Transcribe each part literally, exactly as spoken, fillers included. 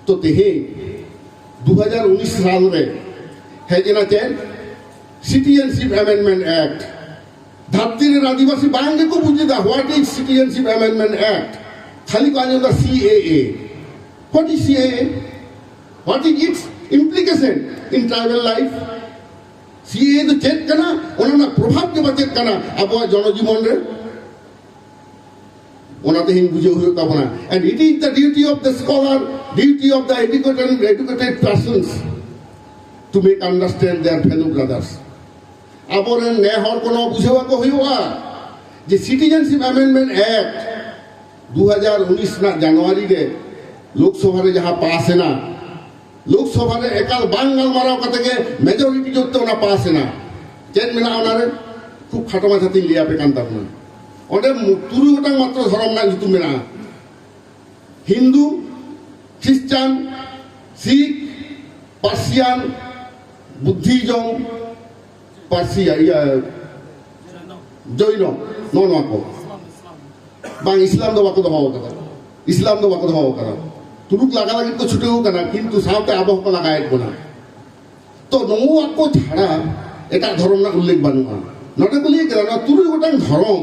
ᱛᱚ ᱛᱮᱦᱮᱧ ᱫᱩ ᱦᱟᱡᱟᱨ ᱩᱱᱤᱥ ᱥᱟᱞ ᱨᱮ ᱦᱮᱡ ᱮᱱᱟ ᱪᱮᱫ? Citizenship Amendment Act. ᱫᱷᱟᱹᱨᱛᱤ ᱨᱮᱱ ᱟᱹᱫᱤᱵᱟᱹᱥᱤ ᱵᱟᱝ ᱜᱮᱠᱚ ᱵᱩᱡᱽ ᱮᱫᱟ what is Citizenship Amendment Act. ᱠᱷᱟᱹᱞᱤ ᱠᱚ ᱟᱸᱡᱚᱢ ᱮᱫᱟ C A A. What is C A A? What is its implication in tribal life? C A A ᱫᱚ ᱪᱮᱫ ᱠᱟᱱᱟ, ᱚᱱᱟ ᱨᱮᱱᱟᱜ ᱯᱨᱚᱵᱷᱟᱵᱽ ᱜᱮ ᱵᱟ ᱪᱮᱫ ᱠᱟᱱᱟ ᱟᱵᱚᱣᱟᱜ ᱡᱚᱱᱚᱡᱤᱵᱚᱱ ᱨᱮ, ᱚᱱᱟ ᱛᱮᱦᱮᱧ ᱵᱩᱡᱷᱟᱹᱣ ᱦᱩᱭᱩᱜ ᱛᱟᱵᱚᱱᱟ. And it is the duty of the scholar, duty of the educated, educated persons to make understand their fellow brothers. ᱟᱵᱚᱨᱮᱱ ᱱᱮ ᱦᱚᱲ ᱠᱚ ᱱᱚᱣᱟ ᱵᱩᱡᱷᱟᱹᱣ ᱟᱠᱚ ᱦᱩᱭᱩᱜᱼᱟ ᱡᱮ Citizenship Amendment Act ᱫᱩ ᱦᱟᱡᱟᱨ ᱩᱱᱤᱥ ᱨᱮᱱᱟᱜ ᱡᱟᱱᱩᱣᱟᱨᱤ ᱨᱮ ᱞᱳᱠᱥᱚᱵᱷᱟ ᱨᱮ ᱡᱟᱦᱟᱸ ᱯᱟᱥ ᱮᱱᱟ, ᱞᱳᱠᱥᱚᱵᱷᱟ ᱨᱮ ᱮᱠᱟᱞ ᱵᱟᱝ ᱜᱟᱞᱢᱟᱨᱟᱣ ᱠᱟᱛᱮ ᱜᱮ ᱢᱮᱡᱚᱨᱤᱴᱤ ᱡᱳᱨ ᱛᱮ ᱚᱱᱟ ᱯᱟᱥ ᱮᱱᱟ. ᱪᱮᱫ ᱢᱮᱱᱟᱜᱼᱟ ᱚᱱᱟᱨᱮ? ᱠᱷᱩᱵ ᱠᱷᱟᱴᱚ ᱢᱟᱪᱷᱟ ᱛᱤᱧ ᱞᱟᱹᱭ ᱟᱯᱮ ᱠᱟᱱ ᱛᱟᱵᱚᱱᱟ. ᱚᱸᱰᱮ ᱢᱩ- ᱛᱩᱨᱩᱭ ᱜᱚᱴᱟᱝ ᱢᱟᱛᱨᱚ ᱫᱷᱚᱨᱚᱢ ᱨᱮᱱᱟᱜ ᱧᱩᱛᱩᱢ ᱢᱮᱱᱟᱜᱼᱟ. ᱦᱤᱱᱫᱩ, ᱠᱷᱨᱤᱥᱪᱟᱱ, ᱥᱤᱠᱷ, ᱯᱟᱨᱥᱤᱭᱟᱱ, ᱵᱩᱫᱽᱫᱷᱤᱡᱚᱢ, ᱯᱟᱨᱥᱤᱭᱟ ᱤᱭᱟᱹ ᱡᱚᱭᱱᱚ, ᱱᱚᱜᱼᱚ ᱱᱚᱣᱟ ᱠᱚ. ᱵᱟᱝ, ᱤᱥᱞᱟᱢ ᱫᱚ ᱵᱟᱠᱚ ᱫᱚᱦᱚ ᱟᱠᱟᱫᱟ. ᱤᱥᱞᱟᱢ ᱫᱚ ᱵᱟᱠᱚ ᱫᱚᱦᱚ ᱟᱠᱟᱫᱟ. ᱛᱩᱲᱩᱠ ᱞᱟᱜᱟ ᱞᱟᱹᱜᱤᱫ ᱠᱚ ᱪᱷᱩᱴᱟᱹᱣ ᱟᱠᱟᱱᱟ, ᱠᱤᱱᱛᱩ ᱥᱟᱶᱛᱮ ᱟᱵᱚ ᱦᱚᱸᱠᱚ ᱞᱟᱜᱟᱭᱮᱫ ᱵᱚᱱᱟ. ᱛᱚ ᱱᱚᱣᱟ ᱠᱚ ᱪᱷᱟᱲᱟ ᱮᱴᱟᱜ ᱫᱷᱚᱨᱚᱢ ᱨᱮᱱᱟᱜ ᱩᱞᱞᱮᱠᱷ ᱵᱟᱹᱱᱩᱜᱼᱟ. ᱱᱚᱰᱮ ᱠᱚ ᱞᱟᱹᱭ ᱠᱮᱫᱟ ᱱᱚᱣᱟ ᱛᱩᱨᱩᱭ ᱜᱚᱴᱟᱝ ᱫᱷᱚᱨᱚᱢ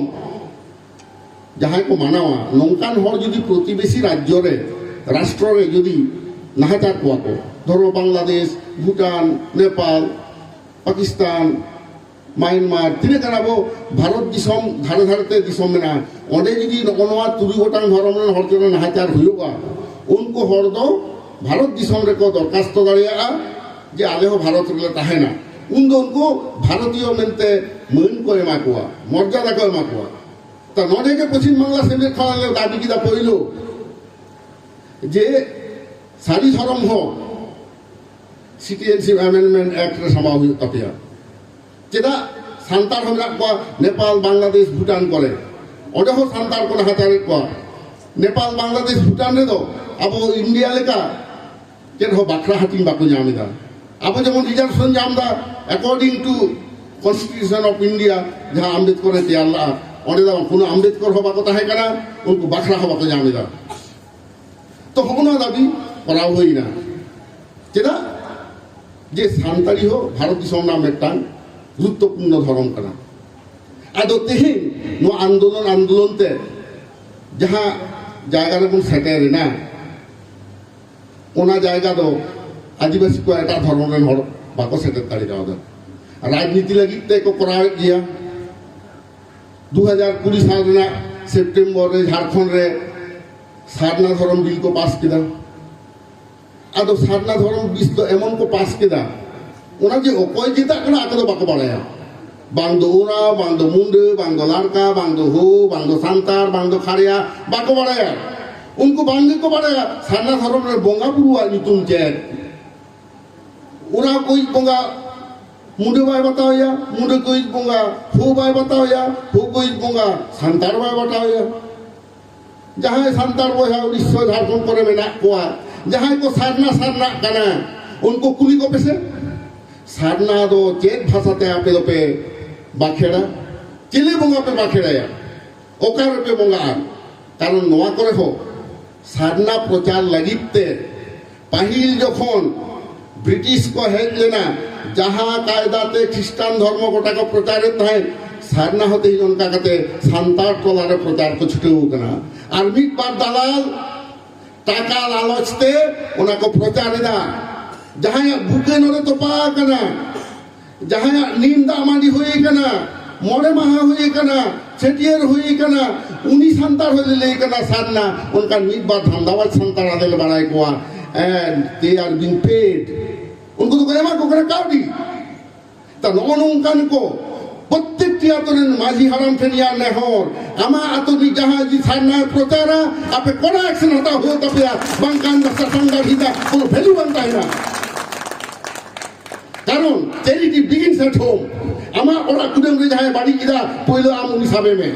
ᱡᱟᱦᱟᱸᱭ ᱠᱚ ᱢᱟᱱᱟᱣᱟ, ᱱᱚᱝᱠᱟᱱ ᱦᱚᱲ ᱡᱩᱫᱤ ᱯᱨᱚᱛᱤᱵᱮᱥᱤ ᱨᱟᱡᱽᱡᱚ ᱨᱮ, ᱨᱟᱥᱴᱨᱚ ᱨᱮ ᱡᱩᱫᱤ ᱱᱟᱦᱟᱪᱟᱨ ᱠᱚᱣᱟ ᱠᱚ, ᱫᱷᱚᱨᱚ ᱵᱟᱝᱞᱟᱫᱮᱥ, ᱵᱷᱩᱴᱟᱱ, ᱱᱮᱯᱟᱞ, ᱯᱟᱠᱤᱥᱛᱟᱱ, ᱢᱟᱭᱟᱱᱢᱟᱨ, ᱛᱤᱱᱟᱹᱜ ᱜᱟᱱ ᱟᱵᱚ ᱵᱷᱟᱨᱚᱛ ᱫᱤᱥᱚᱢ ᱫᱷᱟᱨᱮ ᱫᱷᱟᱨᱮ ᱛᱮ ᱫᱤᱥᱚᱢ ᱢᱮᱱᱟᱜᱼᱟ, ᱚᱸᱰᱮ ᱡᱩᱫᱤ ᱱᱚᱜᱼᱚ ᱱᱚᱣᱟ ᱛᱩᱨᱩᱭ ᱜᱚᱴᱟᱝ ᱫᱷᱚᱨᱚᱢ ᱨᱮᱱ ᱦᱚᱲ ᱪᱮᱛᱟᱱ ᱱᱟᱦᱟᱪᱟᱨ ᱦᱩᱭᱩᱜᱼᱟ, ᱩᱱᱠᱩ ᱦᱚᱲ ᱫᱚ ᱵᱷᱟᱨᱚᱛ ᱫᱤᱥᱚᱢ ᱨᱮᱠᱚ ᱫᱚᱨᱠᱷᱟᱥᱛᱚ ᱫᱟᱲᱮᱭᱟᱜᱼᱟ ᱡᱮ ᱟᱞᱮ ᱦᱚᱸ ᱵᱷᱟᱨᱚᱛ ᱨᱮᱞᱮ ᱛᱟᱦᱮᱱᱟ. ᱩᱱᱫᱚ ᱩᱱᱠᱩ ᱵᱷᱟᱨᱚᱛᱤᱭᱚ ᱢᱮᱱᱛᱮ ᱢᱟᱹᱱ ᱠᱚ ᱮᱢᱟ ᱠᱚᱣᱟ, ᱢᱚᱨᱡᱟᱫᱟ ᱠᱚ ᱮᱢᱟ ᱠᱚᱣᱟ. ᱛᱚ ᱱᱚᱰᱮ ᱜᱮ ᱯᱚᱪᱷᱤᱢ ᱵᱟᱝᱞᱟ ᱥᱮᱢᱞᱮᱫ ᱠᱷᱚᱱ ᱞᱮ ᱫᱟᱹᱵᱤ ᱠᱮᱫᱟ ᱯᱳᱭᱞᱳ ᱡᱮ ᱥᱟᱹᱨᱤ ᱫᱷᱚᱨᱚᱢ ᱦᱚᱸ Citizenship Amendment Act ᱨᱮ ᱥᱟᱢᱟᱣ ᱦᱩᱭᱩᱜ ᱛᱟᱯᱮᱭᱟ. ᱪᱮᱫᱟᱜ ᱥᱟᱱᱛᱟᱲ ᱦᱚᱸ ᱢᱮᱱᱟᱜ ᱠᱚᱣᱟ ᱱᱮᱯᱟᱞ, ᱵᱟᱝᱞᱟᱫᱮᱥ, ᱵᱷᱩᱴᱟᱱ ᱠᱚᱨᱮ, ᱚᱸᱰᱮ ᱦᱚᱸ ᱥᱟᱱᱛᱟᱲ ᱠᱚ ᱱᱟᱦᱟᱪᱟᱨᱮᱫ ᱠᱚᱣᱟ. ᱱᱮᱯᱟᱞ, ᱵᱟᱝᱞᱟᱫᱮᱥ, ᱵᱷᱩᱴᱟᱱ ᱨᱮᱫᱚ ᱟᱵᱚ ᱤᱱᱰᱤᱭᱟ ᱞᱮᱠᱟ ᱪᱮᱫ ᱦᱚᱸ ᱵᱟᱠᱷᱨᱟ ᱦᱟᱹᱴᱤᱧ ᱵᱟᱠᱚ ᱧᱟᱢ ᱮᱫᱟ. ᱟᱵᱚ ᱡᱮᱢᱚᱱ ᱨᱤᱡᱟᱨᱵᱷᱮᱥᱚᱱ ᱧᱟᱢ ᱮᱫᱟ according to Constitution of India, ᱡᱟᱦᱟᱸ ᱟᱢᱵᱮᱫᱠᱚᱨ ᱮ ᱛᱮᱭᱟᱨ ᱞᱟᱜᱼᱟ, ᱚᱸᱰᱮ ᱫᱚ ᱠᱳᱱᱳ ᱟᱢᱵᱮᱫᱠᱚᱨ ᱦᱚᱸ ᱵᱟᱠᱚ ᱛᱟᱦᱮᱸ ᱠᱟᱱᱟ, ᱩᱱᱠᱩ ᱵᱟᱠᱷᱨᱟ ᱦᱚᱸ ᱵᱟᱠᱚ ᱧᱟᱢ ᱮᱫᱟ. ᱛᱚ ᱦᱚᱸᱜᱼᱚ ᱱᱚᱣᱟ ᱫᱟᱹᱵᱤ ᱠᱚᱨᱟᱣ ᱦᱩᱭᱱᱟ᱾ ᱪᱮᱫᱟᱜ? ᱡᱮ ᱥᱟᱱᱛᱟᱲᱤ ᱦᱚᱸ ᱵᱷᱟᱨᱚᱛ ᱫᱤᱥᱚᱢ ᱨᱮᱱᱟᱜ ᱢᱤᱫᱴᱟᱝ ᱜᱩᱨᱩᱛᱛᱚᱯᱩᱨᱱᱚ ᱫᱷᱚᱨᱚᱢ ᱠᱟᱱᱟ᱾ ᱟᱫᱚ ᱛᱮᱦᱮᱧ ᱱᱚᱣᱟ ᱟᱱᱫᱳᱞᱚᱱ ᱟᱱᱫᱳᱞᱚᱱ ᱛᱮ ᱡᱟᱦᱟᱸ ᱡᱟᱭᱜᱟ ᱨᱮᱵᱚᱱ ᱥᱮᱴᱮᱨ ᱮᱱᱟ, ᱚᱱᱟ ᱡᱟᱭᱜᱟ ᱫᱚ ᱟᱹᱫᱤᱵᱟᱹᱥᱤ ᱠᱚ, ᱮᱴᱟᱜ ᱫᱷᱚᱨᱚᱢ ᱨᱮᱱ ᱦᱚᱲ ᱵᱟᱠᱚ ᱥᱮᱴᱮᱨ ᱫᱟᱲᱮ ᱠᱟᱣᱫᱟ᱾ ᱨᱟᱡᱽᱱᱤᱛᱤ ᱞᱟᱹᱜᱤᱫ ᱛᱮ ᱠᱚ ᱠᱚᱨᱟᱣᱮᱫ ᱜᱮᱭᱟ᱾ ᱫᱩ ᱦᱟᱡᱟᱨ ᱠᱩᱲᱤ ᱥᱟᱞ ᱨᱮᱱᱟᱜ ᱥᱮᱯᱴᱮᱢᱵᱚᱨ ᱨᱮ ᱡᱷᱟᱲᱠᱷᱚᱸᱰ ᱨᱮ ᱥᱟᱨᱱᱟ ᱫᱷᱚᱨᱚᱢ ᱵᱤᱞ ᱠᱚ ᱯᱟᱥ ᱠᱮᱫᱟ᱾ ᱟᱫᱚ ᱥᱟᱨᱱᱟ ᱫᱷᱚᱨᱚᱢ ᱵᱤᱞ ᱫᱚ ᱮᱢᱚᱱ ᱠᱚ ᱯᱟᱥ ᱠᱮᱫᱟ, ᱚᱱᱟ ᱡᱮ ᱚᱠᱚᱭ ᱪᱮᱫᱟᱜ ᱠᱟᱱᱟ, ᱟᱠᱚ ᱫᱚ ᱵᱟᱠᱚ ᱵᱟᱲᱟᱭᱟ᱾ ᱵᱟᱝ ᱫᱚ ᱳᱨᱟᱣ, ᱵᱟᱝ ᱫᱚ ᱢᱩᱱᱰᱟᱹ, ᱵᱟᱝ ᱫᱚ ᱞᱟᱲᱠᱟ, ᱵᱟᱝ ᱫᱚ ᱦᱳ, ᱵᱟᱝ ᱫᱚ ᱥᱟᱱᱛᱟᱲ, ᱵᱟᱝ ᱫᱚ ᱠᱷᱟᱲᱭᱟ, ᱵᱟᱠᱚ ᱵᱟᱲᱟᱭᱟ᱾ ᱩᱱᱠᱩ ᱵᱟᱝ ᱜᱮᱠᱚ ᱵᱟᱲᱟᱭᱟ ᱥᱟᱨᱱᱟ ᱫᱷᱚᱨᱚᱢ ᱨᱮ ᱵᱚᱸᱜᱟ ᱵᱩᱨᱩᱣᱟᱜ ᱧᱩᱛᱩᱢ ᱪᱮᱫ᱾ ᱳᱨᱟᱣ ᱠᱚᱭᱤᱡ ᱵᱚᱸᱜᱟ ᱢᱩᱱᱰᱟᱹ ᱵᱟᱭ ᱵᱟᱛᱟᱣᱮᱭᱟ, ᱢᱩᱱᱰᱟᱹ ᱠᱚᱭᱤᱡ ᱵᱚᱸᱜᱟ ᱦᱳ ᱵᱟᱭ ᱵᱟᱛᱟᱣᱮᱭᱟ, ᱦᱳ ᱠᱚᱭᱤᱡ ᱵᱚᱸᱜᱟ ᱥᱟᱱᱛᱟᱲ ᱵᱟᱭ ᱵᱟᱛᱟᱣᱮᱭᱟ᱾ ᱡᱟᱦᱟᱸᱭ ᱥᱟᱱᱛᱟᱲ ᱵᱚᱭᱦᱟ ᱩᱲᱤᱥᱥᱟ, ᱡᱷᱟᱲᱠᱷᱚᱸᱰ ᱠᱚᱨᱮ ᱢᱮᱱᱟᱜ ᱠᱚᱣᱟ, ᱡᱟᱦᱟᱸᱭ ᱠᱚ ᱥᱟᱨᱱᱟ ᱥᱟᱨᱱᱟᱜ ᱠᱟᱱᱟ, ᱩᱱᱠᱩ ᱠᱩᱞᱤ ᱠᱚᱯᱮ ᱥᱮ, ᱥᱟᱨᱱᱟ ᱫᱚ ᱪᱮᱫ ᱵᱷᱟᱥᱟᱛᱮ ᱟᱯᱮ ᱫᱚᱯᱮ ᱵᱟᱠᱷᱮᱲᱟ? ᱪᱤᱞᱤ ᱵᱚᱸᱜᱟ ᱯᱮ ᱵᱟᱠᱷᱮᱲᱟᱭᱟ? ᱚᱠᱟ ᱨᱮᱯᱮ ᱵᱚᱸᱜᱟᱜᱼᱟ? ᱠᱟᱨᱚᱱ ᱱᱚᱣᱟ ᱠᱚᱨᱮ ᱦᱚᱸ ᱥᱟᱨᱱᱟ ᱯᱨᱚᱪᱟᱨ ᱞᱟᱹᱜᱤᱫ ᱛᱮ ᱯᱟᱹᱦᱤᱞ ᱡᱚᱠᱷᱚᱱ ᱵᱨᱤᱴᱤᱥ ᱠᱚ ᱦᱮᱡ ᱞᱮᱱᱟ, ᱡᱟᱦᱟᱸ ᱠᱟᱭᱫᱟ ᱛᱮ ᱠᱷᱨᱤᱥᱴᱟᱱ ᱫᱷᱚᱨᱢᱚ ᱜᱚᱴᱟ ᱠᱚ ᱯᱨᱚᱪᱟᱨᱮᱫ ᱛᱟᱦᱮᱸᱫ, ᱥᱟᱨᱱᱟ ᱦᱚᱸ ᱛᱮᱦᱮᱧ ᱚᱱᱠᱟ ᱠᱟᱛᱮ ᱥᱟᱱᱛᱟᱲ ᱴᱚᱞᱟ ᱨᱮ ᱯᱨᱚᱪᱟᱨ ᱠᱚ ᱪᱷᱩᱴᱟᱹᱣ ᱠᱟᱱᱟ᱾ ᱟᱨ ᱢᱤᱫ ᱵᱟᱨ ᱫᱟᱞᱟᱞ ᱴᱟᱠᱟ ᱞᱟᱞᱚᱪ ᱛᱮ ᱚᱱᱟ ᱠᱚ ᱯᱨᱚᱪᱟᱨ ᱮᱫᱟ᱾ ᱡᱟᱦᱟᱸᱭᱟᱜ ᱵᱩᱠᱟᱹ ᱱᱚᱰᱮ ᱛᱚᱯᱟ ᱟᱠᱟᱱᱟ, ᱡᱟᱦᱟᱸᱭᱟᱜ ᱱᱤᱢ ᱫᱟᱜ ᱢᱟᱹᱰᱤ ᱦᱩᱭ ᱟᱠᱟᱱᱟ, ᱢᱚᱬᱮ ᱢᱟᱦᱟ ᱦᱩᱭ ᱟᱠᱟᱱᱟ, ᱪᱷᱟᱹᱴᱭᱟᱹᱨ ᱦᱩᱭ ᱟᱠᱟᱱᱟ, ᱩᱱᱤ ᱥᱟᱱᱛᱟᱲ ᱦᱚᱸ ᱞᱟᱹᱞᱟᱹᱭ ᱠᱟᱱᱟ ᱥᱟᱨᱱᱟ᱾ ᱚᱱᱠᱟᱱ ᱢᱤᱫ ᱵᱟᱨ ᱫᱷᱟᱱᱫᱟᱵᱟᱡᱽ ᱥᱟᱱᱛᱟᱲ ᱟᱞᱮ ᱞᱮ ᱵᱟᱲᱟᱭ ᱠᱚᱣᱟ, and they are being paid. ᱩᱱᱠᱩ ᱫᱚᱠᱚ ᱮᱢᱟ ᱠᱚ ᱠᱟᱱᱟ ᱠᱟᱹᱣᱰᱤ᱾ ᱛᱟ ᱱᱚᱜᱼᱚ ᱱᱚᱝᱠᱟᱱ ᱠᱚ ᱯᱨᱚᱛᱮᱠᱴᱤ ᱟᱛᱳ ᱨᱮᱱ ᱢᱟᱹᱡᱷᱤ ᱦᱟᱲᱟᱢ ᱴᱷᱮᱱ ᱤᱧᱟᱹᱜ ᱱᱮᱦᱚᱨ, ᱟᱢᱟᱜ ᱟᱛᱳ ᱨᱤᱱᱤᱡ ᱡᱟᱦᱟᱸᱭ ᱡᱩᱫᱤ ᱥᱟᱨᱱᱟᱭ ᱯᱨᱚᱪᱟᱨᱟ, ᱟᱯᱮ ᱠᱚᱲᱟ ᱮᱠᱥᱮᱱ ᱦᱟᱛᱟᱣ ᱦᱩᱭᱩᱜ ᱛᱟᱯᱮᱭᱟ, ᱵᱟᱝᱠᱷᱟᱱ ᱫᱚ ᱥᱟᱥᱟᱝ ᱫᱟᱲᱦᱤ ᱨᱮᱱᱟᱜ ᱠᱳᱱᱳ ᱵᱷᱮᱞᱩ ᱵᱟᱝ ᱛᱟᱦᱮᱱᱟ᱾ ᱠᱟᱨᱚᱱ charity begins at home. ᱟᱢᱟᱜ ᱚᱲᱟᱜ ᱠᱩᱰᱟᱹᱢ ᱨᱮ ᱡᱟᱦᱟᱸᱭ ᱵᱟᱹᱲᱤᱡ ᱮᱫᱟ, ᱯᱳᱭᱞᱳ ᱟᱢ ᱩᱱᱤ ᱥᱟᱵᱮ ᱢᱮ᱾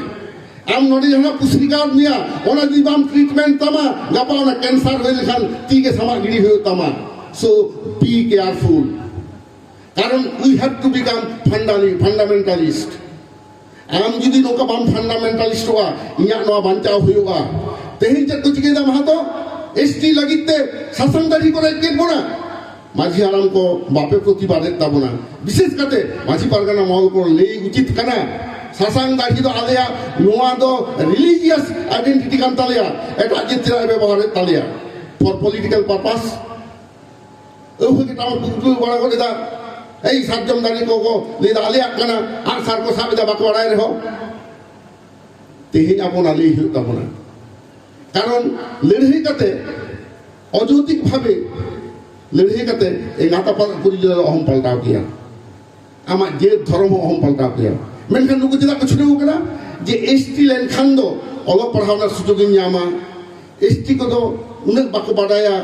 ᱟᱢ ᱱᱚᱰᱮ ᱡᱟᱦᱟᱸ ᱯᱩᱥᱨᱤ ᱠᱟᱣᱫ ᱢᱮᱭᱟ, ᱚᱱᱟ ᱡᱩᱫᱤ ᱵᱟᱢ ᱴᱨᱤᱴᱢᱮᱱᱴ ᱛᱟᱢᱟ, ᱜᱟᱯᱟ ᱚᱱᱟ ᱠᱮᱱᱥᱟᱨ ᱦᱩᱭ ᱞᱮᱠᱷᱟᱱ ᱛᱤ ᱜᱮ ᱥᱟᱢᱟᱜ ᱜᱤᱰᱤ ᱦᱩᱭᱩᱜ ᱛᱟᱢᱟ᱾ So be careful. ᱠᱟᱨᱚᱱ we have to become fundali-, fundamentalist. ᱟᱢ ᱡᱩᱫᱤ ᱱᱚᱝᱠᱟ ᱵᱟᱢ ᱯᱷᱟᱱᱰᱟᱢᱮᱱᱴᱟᱞᱤᱥᱴᱚᱜᱼᱟ, ᱤᱧᱟᱹᱜ ᱱᱚᱣᱟ ᱵᱟᱧᱪᱟᱣ ᱦᱩᱭᱩᱜᱼᱟ᱾ ᱛᱮᱦᱮᱧ ᱪᱮᱫ ᱠᱚ ᱪᱤᱠᱟᱹᱭᱮᱫᱟ ᱢᱟᱦᱟᱛᱚ? ᱮᱥᱴᱤ ᱞᱟᱹᱜᱤᱫ ᱛᱮ ᱥᱟᱥᱟᱝ ᱫᱟᱹᱲᱦᱤ ᱠᱚ ᱨᱮᱡ ᱠᱮᱫ ᱵᱚᱱᱟ᱾ ᱢᱟᱹᱡᱷᱤ ᱦᱟᱲᱟᱢ ᱠᱚ, ᱵᱟᱯᱮ ᱯᱨᱚᱛᱤᱵᱟᱫᱮᱫ ᱛᱟᱵᱚᱱᱟ᱾ ᱵᱤᱥᱮᱥ ᱠᱟᱛᱮ ᱢᱟᱹᱡᱷᱤ ᱯᱟᱨᱜᱟᱱᱟ ᱢᱚᱦᱚᱞ ᱠᱚ ᱞᱟᱹᱭ ᱩᱪᱤᱛ ᱠᱟᱱᱟ, ᱥᱟᱥᱟᱝ ᱫᱟᱹᱲᱦᱤ ᱫᱚ ᱟᱞᱮᱭᱟᱜ, ᱱᱚᱣᱟ ᱫᱚ ᱨᱤᱞᱤᱡᱤᱭᱟᱥ ᱟᱭᱰᱮᱱᱴᱤᱴᱤ ᱠᱟᱱ ᱛᱟᱞᱮᱭᱟ, ᱮᱴᱟᱜ ᱡᱟᱹᱛᱤ ᱨᱮ ᱵᱮᱵᱚᱦᱟᱨᱮᱫ ᱛᱟᱞᱮᱭᱟ for political purpose᱾ ᱟᱹᱣᱦᱟᱹ ᱜᱮ ᱴᱟᱢᱟᱠ ᱠᱚ ᱵᱩᱞᱟᱹᱣ ᱵᱟᱲᱟ ᱜᱚᱫ ᱮᱫᱟ᱾ ᱮᱭ ᱥᱟᱨᱡᱚᱢ ᱫᱟᱨᱮ ᱠᱚ ᱠᱚ ᱞᱟᱹᱭ ᱮᱫᱟ ᱟᱞᱮᱭᱟᱜ ᱠᱟᱱᱟ, ᱟᱜ ᱥᱟᱨ ᱠᱚ ᱥᱟᱵ ᱮᱫᱟ, ᱵᱟᱠᱚ ᱵᱟᱲᱟᱭ ᱨᱮᱦᱚᱸ᱾ ᱛᱮᱦᱮᱧ ᱟᱵᱚ ᱚᱱᱟ ᱞᱟᱹᱭ ᱦᱩᱭᱩᱜ ᱛᱟᱵᱚᱱᱟ, ᱠᱟᱨᱚᱱ ᱞᱟᱹᱲᱦᱟᱹᱭ ᱠᱟᱛᱮ, ᱚᱡᱳᱛᱤᱠ ᱵᱷᱟᱵᱮ ᱞᱟᱹᱲᱦᱟᱹᱭ ᱠᱟᱛᱮ ᱮᱸᱜᱟᱛ ᱟᱯᱟᱛ ᱯᱚᱨᱤᱪᱚᱭ ᱫᱚ ᱚᱦᱚᱢ ᱯᱟᱞᱴᱟᱣ ᱠᱮᱭᱟ, ᱟᱢᱟᱜ ᱡᱟᱹᱛ ᱫᱷᱚᱨᱚᱢ ᱦᱚᱸ ᱚᱦᱚᱢ ᱯᱟᱞᱴᱟᱣ ᱠᱮᱭᱟ᱾ ᱢᱮᱱᱠᱷᱟᱱ ᱱᱩᱠᱩ ᱪᱮᱫᱟᱜ ᱠᱚ ᱪᱷᱩᱴᱟᱹᱣ ᱠᱟᱱᱟ? ᱡᱮ ᱮᱥᱴᱤ ᱞᱮᱱᱠᱷᱟᱱ ᱫᱚ ᱚᱞᱚᱜ ᱯᱟᱲᱦᱟᱣ ᱨᱮᱱᱟᱜ ᱥᱩᱡᱳᱜᱽ ᱤᱧ ᱧᱟᱢᱟ, ᱮᱥᱴᱤ ᱠᱚᱫᱚ ᱩᱱᱟᱹᱜ ᱵᱟᱠᱚ ᱵᱟᱰᱟᱭᱟ,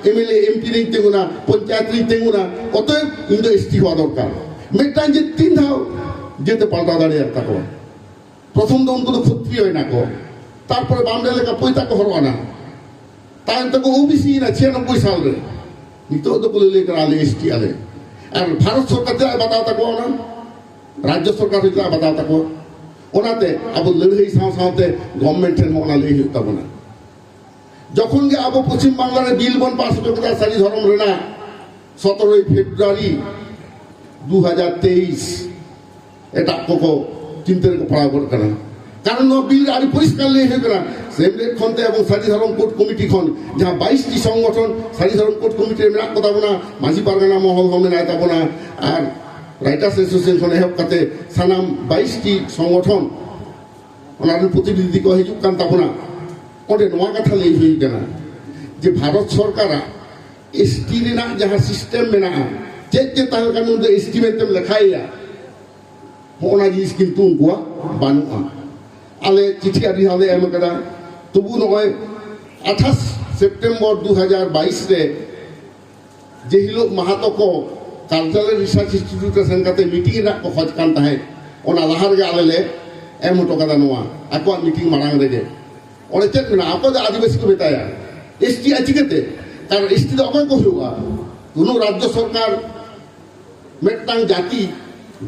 ᱮᱢᱮᱞᱮ ᱮᱢᱯᱤ ᱨᱤᱧ ᱛᱤᱸᱜᱩᱱᱟ, ᱯᱚᱧᱪᱟᱭᱮᱛ ᱨᱤᱧ ᱛᱤᱸᱜᱩᱱᱟ, ᱚᱛᱚᱮᱵ ᱤᱧ ᱫᱚ ᱮᱥᱴᱤ ᱦᱚᱣᱟ ᱫᱚᱨᱠᱟᱨ᱾ ᱢᱤᱫᱴᱟᱝ ᱡᱟᱹᱛ ᱛᱤᱱ ᱫᱷᱟᱣ ᱡᱟᱹᱛ ᱮ ᱯᱟᱞᱴᱟᱣ ᱫᱟᱲᱮᱭᱟᱜ ᱛᱟᱠᱚᱣᱟ? ᱯᱨᱚᱛᱷᱚᱢ ᱫᱚ ᱩᱱᱠᱩ ᱫᱚ ᱠᱷᱚᱛᱨᱤᱭᱚ ᱮᱱᱟ ᱠᱚ, ᱛᱟᱨᱯᱚᱨᱮ ᱵᱟᱢᱰᱮ ᱞᱮᱠᱟ ᱯᱚᱭᱛᱟ ᱠᱚ ᱦᱚᱨᱚᱜ ᱟᱱᱟ, ᱛᱟᱭᱚᱢ ᱛᱮᱠᱚ ᱳᱵᱤᱥᱤ ᱮᱱᱟ ᱪᱷᱤᱭᱟᱱᱚᱵᱵᱳᱭ ᱥᱟᱞ ᱨᱮ᱾ ᱱᱤᱛᱚᱜ ᱫᱚᱠᱚ ᱞᱟᱹᱭ ᱠᱟᱱᱟ ᱟᱞᱮ ᱮᱥᱴᱤ ᱟᱞᱮ᱾ ᱟᱨ ᱵᱷᱟᱨᱚᱛ ᱥᱚᱨᱠᱟᱨ ᱪᱮᱫᱟᱜ ᱮ ᱵᱟᱛᱟᱣ ᱛᱟᱠᱚᱣᱟ ᱚᱱᱟ? ᱨᱟᱡᱽᱡᱚ ᱥᱚᱨᱠᱟᱨ ᱦᱚᱸ ᱪᱮᱫᱟᱜ ᱮ ᱵᱟᱛᱟᱣ ᱛᱟᱠᱚᱣᱟ? ᱚᱱᱟᱛᱮ ᱟᱵᱚ ᱞᱟᱹᱲᱦᱟᱹᱭ ᱥᱟᱶ ᱥᱟᱶᱛᱮ ᱜᱚᱵᱷᱢᱮᱱᱴ ᱴᱷᱮᱱ ᱦᱚᱸ ᱚᱱᱟ ᱞᱟᱹᱭ ᱦᱩᱭᱩᱜ ᱛᱟᱵᱚᱱᱟ᱾ ᱡᱚᱠᱷᱚᱱ ᱜᱮ ᱟᱵᱚ ᱯᱚᱪᱷᱤᱢ ᱵᱟᱝᱞᱟ ᱨᱮ ᱵᱤᱞ ᱵᱚᱱ ᱯᱟᱥ ᱦᱚᱪᱚ ᱠᱮᱫᱟ ᱥᱟᱹᱨᱤ ᱫᱷᱚᱨᱚᱢ ᱨᱮᱱᱟᱜ, ᱥᱚᱛᱨᱚᱭ ᱯᱷᱮᱵᱽᱨᱩᱣᱟᱨᱤ ᱫᱩ ᱦᱟᱡᱟᱨ ᱛᱮᱭᱤᱥ, ᱮᱴᱟᱜ ᱠᱚᱠᱚ ᱪᱤᱱᱛᱟᱹ ᱨᱮᱠᱚ ᱯᱟᱲᱟᱣ ᱜᱚᱫ ᱠᱟᱱᱟ᱾ ᱠᱟᱨᱚᱱ ᱱᱚᱣᱟ ᱵᱤᱞ ᱨᱮ ᱟᱹᱰᱤ ᱯᱚᱨᱤᱥᱠᱟᱨ ᱞᱟᱹᱭ ᱦᱩᱭ ᱠᱟᱱᱟ, ᱥᱮᱢᱞᱮᱫ ᱠᱷᱚᱱ ᱛᱮ ᱮᱵᱚᱝ ᱥᱟᱹᱨᱤ ᱫᱷᱚᱨᱚᱢ ᱠᱳᱰ ᱠᱚᱢᱤᱴᱤ ᱠᱷᱚᱱ ᱡᱟᱦᱟᱸ ᱵᱟᱭᱤᱥ ᱴᱤ ᱥᱚᱝᱜᱚᱴᱷᱚᱱ ᱥᱟᱹᱨᱤ ᱫᱷᱚᱨᱚᱢ ᱠᱳᱰ ᱠᱚᱢᱤᱴᱤ ᱨᱮ ᱢᱮᱱᱟᱜ ᱠᱚ ᱛᱟᱵᱚᱱᱟ, ᱢᱟᱹᱡᱷᱤ ᱯᱟᱨᱜᱟᱱᱟ ᱢᱚᱦᱚᱞ ᱦᱚᱸ ᱢᱮᱱᱟᱭ ᱛᱟᱵᱚᱱᱟ, ᱟᱨ ᱨᱟᱭᱴᱟᱨᱥ ᱮᱥᱳᱥᱤᱭᱮᱥᱚᱱ ᱠᱷᱚᱱ ᱮᱦᱚᱵ ᱠᱟᱛᱮ ᱥᱟᱱᱟᱢ ᱵᱟᱭᱤᱥ ᱴᱤ ᱥᱚᱝᱜᱚᱴᱷᱚᱱ, ᱚᱱᱟ ᱨᱮᱱ ᱯᱨᱚᱛᱤᱱᱤᱫᱷᱤ ᱠᱚ ᱦᱤᱡᱩᱜ ᱠᱟᱱ ᱛᱟᱵᱚᱱᱟ᱾ ᱚᱸᱰᱮ ᱱᱚᱣᱟ ᱠᱟᱛᱷᱟ ᱞᱟᱹᱭ ᱦᱩᱭ ᱠᱟᱱᱟ ᱡᱮ ᱵᱷᱟᱨᱚᱛ ᱥᱚᱨᱠᱟᱨᱟᱜ ᱮᱥᱴᱤ ᱨᱮᱱᱟᱜ ᱡᱟᱦᱟᱸ ᱥᱤᱥᱴᱮᱢ ᱢᱮᱱᱟᱜᱼᱟ, ᱪᱮᱫ ᱪᱮᱫ ᱛᱟᱦᱮᱸ ᱠᱟᱱᱟ ᱩᱱᱤ ᱫᱚ ᱮᱥᱴᱤ ᱢᱮᱱᱛᱮᱢ ᱞᱮᱠᱷᱟᱭᱮᱭᱟ, ᱦᱚᱸᱜᱼᱚᱱᱟ ᱡᱤᱱᱤᱥ ᱠᱤᱱᱛᱩ ᱩᱱᱠᱩᱣᱟᱜ ᱵᱟᱹᱱᱩᱜᱼᱟ᱾ ᱟᱞᱮ ᱪᱤᱴᱷᱤ ᱟᱹᱰᱤ ᱫᱷᱟᱣ ᱞᱮ ᱮᱢ ᱠᱟᱫᱟ, ᱛᱚᱵᱩ ᱱᱚᱜᱼᱚᱭ ᱟᱴᱷᱟᱥ ᱥᱮᱯᱴᱮᱢᱵᱚᱨ ᱫᱩ ᱦᱟᱡᱟᱨ ᱵᱟᱭᱤᱥ ᱨᱮ ᱡᱮ ᱦᱤᱞᱳᱜ ᱢᱟᱦᱟᱛᱚ ᱠᱚ ᱠᱟᱞᱪᱟᱨᱟᱞ ᱨᱤᱥᱟᱨᱪ ᱤᱱᱥᱴᱤᱴᱤᱭᱩᱴ ᱨᱮ ᱥᱮᱱ ᱠᱟᱛᱮ ᱢᱤᱴᱤᱝ ᱨᱮᱱᱟᱜ ᱠᱚ ᱠᱷᱚᱡᱽ ᱠᱟᱱ ᱛᱟᱦᱮᱸᱫ, ᱚᱱᱟ ᱞᱟᱦᱟ ᱨᱮᱜᱮ ᱟᱞᱮ ᱞᱮ ᱮᱢ ᱦᱚᱴᱚ ᱠᱟᱫᱟ ᱱᱚᱣᱟ ᱟᱠᱚᱣᱟᱜ ᱢᱤᱴᱤᱝ ᱢᱟᱲᱟᱝ ᱨᱮᱜᱮ᱾ ᱚᱸᱰᱮ ᱪᱮᱫ ᱢᱮᱱᱟᱜᱼᱟ? ᱚᱠᱚᱭ ᱫᱚ ᱟᱹᱫᱤᱵᱟᱹᱥᱤ ᱠᱚ ᱢᱮᱛᱟᱭᱟ? ᱮᱥᱴᱤ ᱟ ᱪᱤᱠᱟᱹᱛᱮ? ᱠᱟᱨᱚᱱ ᱮᱥᱴᱤ ᱫᱚ ᱚᱠᱚᱭ ᱠᱚ ᱦᱩᱭᱩᱜᱼᱟ? ᱠᱳᱱᱳ ᱨᱟᱡᱽᱡᱚ ᱥᱚᱨᱠᱟᱨ ᱢᱤᱫᱴᱟᱝ ᱡᱟᱹᱛᱤ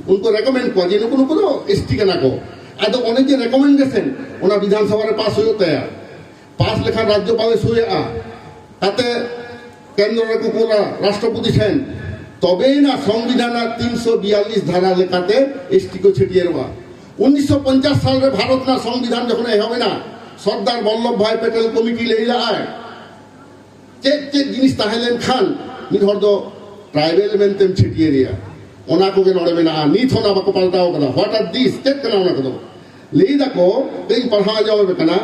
ᱩᱱᱠᱩ ᱨᱮᱠᱚᱢᱮᱱᱰ ᱠᱚᱣᱟ ᱡᱮ ᱱᱩᱠᱩ, ᱱᱩᱠᱩ ᱫᱚ ᱮᱥᱴᱤ ᱠᱟᱱᱟ ᱠᱚ᱾ ᱟᱫᱚ ᱚᱱᱮ ᱡᱮ ᱨᱮᱠᱚᱢᱮᱱᱰᱮᱥᱚᱱ, ᱚᱱᱟ ᱵᱤᱫᱷᱟᱱ ᱥᱚᱵᱷᱟ ᱨᱮ ᱯᱟᱥ ᱦᱩᱭᱩᱜ ᱛᱟᱭᱟ, ᱯᱟᱥ ᱞᱮᱠᱷᱟᱱ ᱨᱟᱡᱽᱡᱚᱯᱟᱞᱮ ᱥᱳᱭᱟᱜᱼᱟ, ᱠᱟᱛᱮ ᱠᱮᱱᱫᱨᱚ ᱨᱮᱠᱚ ᱠᱩᱞᱟ ᱨᱟᱥᱴᱨᱚᱯᱚᱛᱤ ᱴᱷᱮᱱ, ᱛᱚᱵᱮᱭᱮᱱᱟ ᱥᱚᱝᱵᱤᱫᱷᱟᱱ ᱨᱮᱱᱟᱜ ᱛᱤᱱᱥᱚ ᱵᱤᱭᱟᱞᱞᱤᱥ ᱫᱷᱟᱨᱟ ᱞᱮᱠᱟᱛᱮ ᱮᱥᱴᱤ ᱠᱚ ᱪᱷᱟᱹᱴᱭᱟᱹᱨᱚᱜᱼᱟ᱾ ᱩᱱᱤᱥᱥᱚ ᱯᱚᱧᱪᱟᱥ ᱥᱟᱞ ᱨᱮ ᱵᱷᱟᱨᱚᱛ ᱨᱮᱱᱟᱜ ᱥᱚᱝᱵᱤᱫᱷᱟᱱ ᱡᱚᱠᱷᱚᱱ ᱮᱦᱚᱵ ᱮᱱᱟ, ᱥᱚᱨᱫᱟᱨ ᱵᱚᱞᱞᱚᱵᱷ ᱵᱷᱟᱭ ᱯᱮᱴᱮᱞ ᱠᱚᱢᱤᱴᱤ ᱞᱟᱹᱭ ᱞᱟᱜᱼᱟᱭ, ᱪᱮᱫ ᱪᱮᱫ ᱡᱤᱱᱤᱥ ᱛᱟᱦᱮᱸ ᱞᱮᱱᱠᱷᱟᱱ ᱢᱤᱫ ᱦᱚᱲ ᱫᱚ ᱴᱨᱟᱭᱵᱮᱞ ᱢᱮᱱᱛᱮᱢ ᱪᱷᱟᱹᱴᱭᱟᱹᱨᱮᱭᱟ, ᱚᱱᱟ ᱠᱚᱜᱮ ᱱᱚᱰᱮ ᱢᱮᱱᱟᱜᱼᱟ᱾ ᱱᱤᱛ ᱦᱚᱸ ᱚᱱᱟ ᱵᱟᱠᱚ ᱯᱟᱞᱴᱟᱣ ᱠᱟᱫᱟ᱾ What are these? ᱪᱮᱫ ᱠᱟᱱᱟ ᱚᱱᱟ ᱠᱚᱫᱚ? ᱞᱟᱹᱭ ᱫᱟᱠᱚ, ᱠᱟᱹᱡ ᱯᱟᱲᱦᱟᱣ ᱟᱸᱡᱚᱢ ᱟᱯᱮ ᱠᱟᱱᱟ,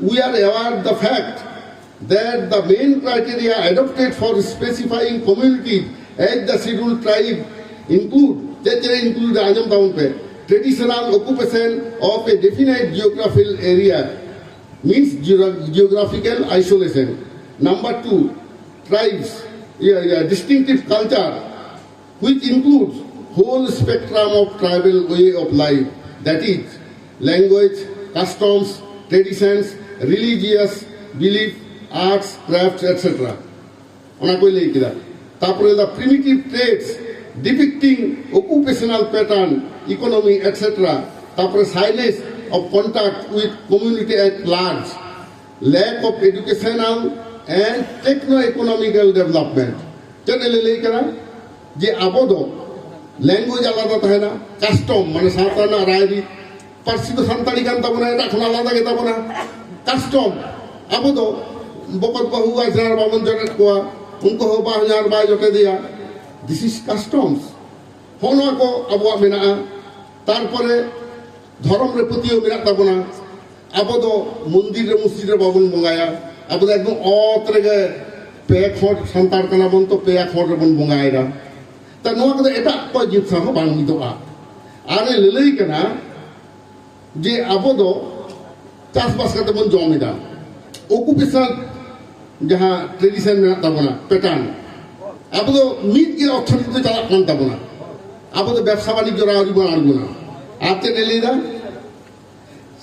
We are aware the fact that the main criteria adopted for specifying communities as the scheduled tribe include, ᱪᱮᱫ ᱪᱮᱫ include ᱟᱸᱡᱚᱢ ᱛᱟᱵᱚᱱ ᱯᱮ, traditional occupation of a definite geographical area, means geographical isolation. Number two, tribes, yeah, yeah, distinctive culture, which includes whole spectrum of tribal way of life, that is, language, customs, traditions, religious belief, arts, crafts, et cetera. ᱚᱱᱟ ᱠᱚᱭ ᱞᱟᱹᱭ ᱠᱮᱫᱟ᱾ ᱛᱟᱯᱚᱨᱮ the primitive traits depicting occupational pattern, economy, et cetera. ᱛᱟᱯᱚᱨᱮ shyness of contact with community at large, lack of educational and techno-economical development. ᱪᱮᱫ ᱮ ᱞᱟᱹᱭ ᱠᱟᱱᱟ? ᱡᱮ ᱟᱵᱚ ᱫᱚ language ᱟᱞᱟᱫᱟ ᱛᱟᱦᱮᱱᱟ, custom ᱢᱟᱱᱮ ᱥᱟᱶᱛᱟ ᱨᱮᱱᱟᱜ ᱨᱟᱭᱨᱤᱛ, ᱯᱟᱹᱨᱥᱤ ᱫᱚ ᱥᱟᱱᱛᱟᱲᱤ ᱠᱟᱱ ᱛᱟᱵᱚᱱᱟ, ᱮᱴᱟᱜ ᱠᱷᱚᱱ ᱟᱞᱟᱫᱟ ᱜᱮ ᱛᱟᱵᱚᱱᱟ᱾ Custom, ᱟᱵᱚ ᱫᱚ ᱵᱚᱠᱚᱛ ᱵᱟᱹᱦᱩ ᱟᱡᱷᱟᱨ ᱵᱟᱵᱚᱱ ᱡᱚᱴᱮᱫ ᱠᱚᱣᱟ, ᱩᱱᱠᱩ ᱦᱚᱸ ᱵᱟᱦᱧᱟᱨ ᱵᱟᱭ ᱡᱚᱴᱮᱫᱮᱭᱟ᱾ This is customs. ᱦᱚᱸᱜᱼᱚ ᱱᱚᱣᱟ ᱠᱚ ᱟᱵᱚᱣᱟᱜ ᱢᱮᱱᱟᱜᱼᱟ᱾ ᱛᱟᱨᱯᱚᱨᱮ ᱫᱷᱚᱨᱚᱢ ᱨᱮ ᱯᱟᱹᱛᱭᱟᱹᱣ ᱢᱮᱱᱟᱜ ᱛᱟᱵᱚᱱᱟ᱾ ᱟᱵᱚ ᱫᱚ ᱢᱚᱱᱫᱤᱨ ᱨᱮ ᱢᱚᱥᱡᱤᱫ ᱨᱮ ᱵᱟᱵᱚᱱ ᱵᱚᱸᱜᱟᱭᱟ᱾ ᱟᱵᱚ ᱫᱚ ᱮᱠᱫᱚᱢ ᱚᱛ ᱨᱮᱜᱮ, ᱯᱮ ᱠᱷᱚᱸᱰ ᱥᱟᱱᱛᱟᱲ ᱠᱟᱱᱟ ᱵᱚᱱ ᱛᱚ ᱯᱮᱭᱟ ᱠᱷᱚᱸᱰ ᱨᱮᱵᱚᱱ ᱵᱚᱸᱜᱟᱭᱮᱫᱟ᱾ ᱛᱟ ᱱᱚᱣᱟ ᱠᱚᱫᱚ ᱮᱴᱟᱜ ᱠᱚ ᱡᱟᱹᱛ ᱥᱟᱶ ᱦᱚᱸ ᱵᱟᱝ ᱢᱤᱫᱚᱜᱼᱟ᱾ ᱟᱨ ᱮ ᱞᱟᱹᱞᱟᱹᱭ ᱠᱟᱱᱟ ᱡᱮ ᱟᱵᱚ ᱫᱚ ᱪᱟᱥᱵᱟᱥ ᱠᱟᱛᱮ ᱵᱚᱱ ᱡᱚᱢ ᱮᱫᱟ, occupational ᱡᱟᱦᱟᱸ tradition ᱢᱮᱱᱟᱜ ᱛᱟᱵᱚᱱᱟ, pattern, ᱟᱵᱚ ᱫᱚ ᱢᱤᱫ ᱜᱮ ᱚᱨᱛᱷᱚᱱᱤᱛᱤ ᱫᱚ ᱪᱟᱞᱟᱜ ᱠᱟᱱ ᱛᱟᱵᱚᱱᱟ᱾ ᱟᱵᱚ ᱫᱚ ᱵᱮᱵᱽᱥᱟ ᱵᱟᱱᱤᱡᱽᱡᱚ ᱨᱮ ᱟᱹᱣᱨᱤ ᱵᱚᱱ ᱟᱬᱜᱚᱱᱟ᱾ ᱟᱨ ᱪᱮᱫ ᱮ ᱞᱟᱹᱭᱫᱟ?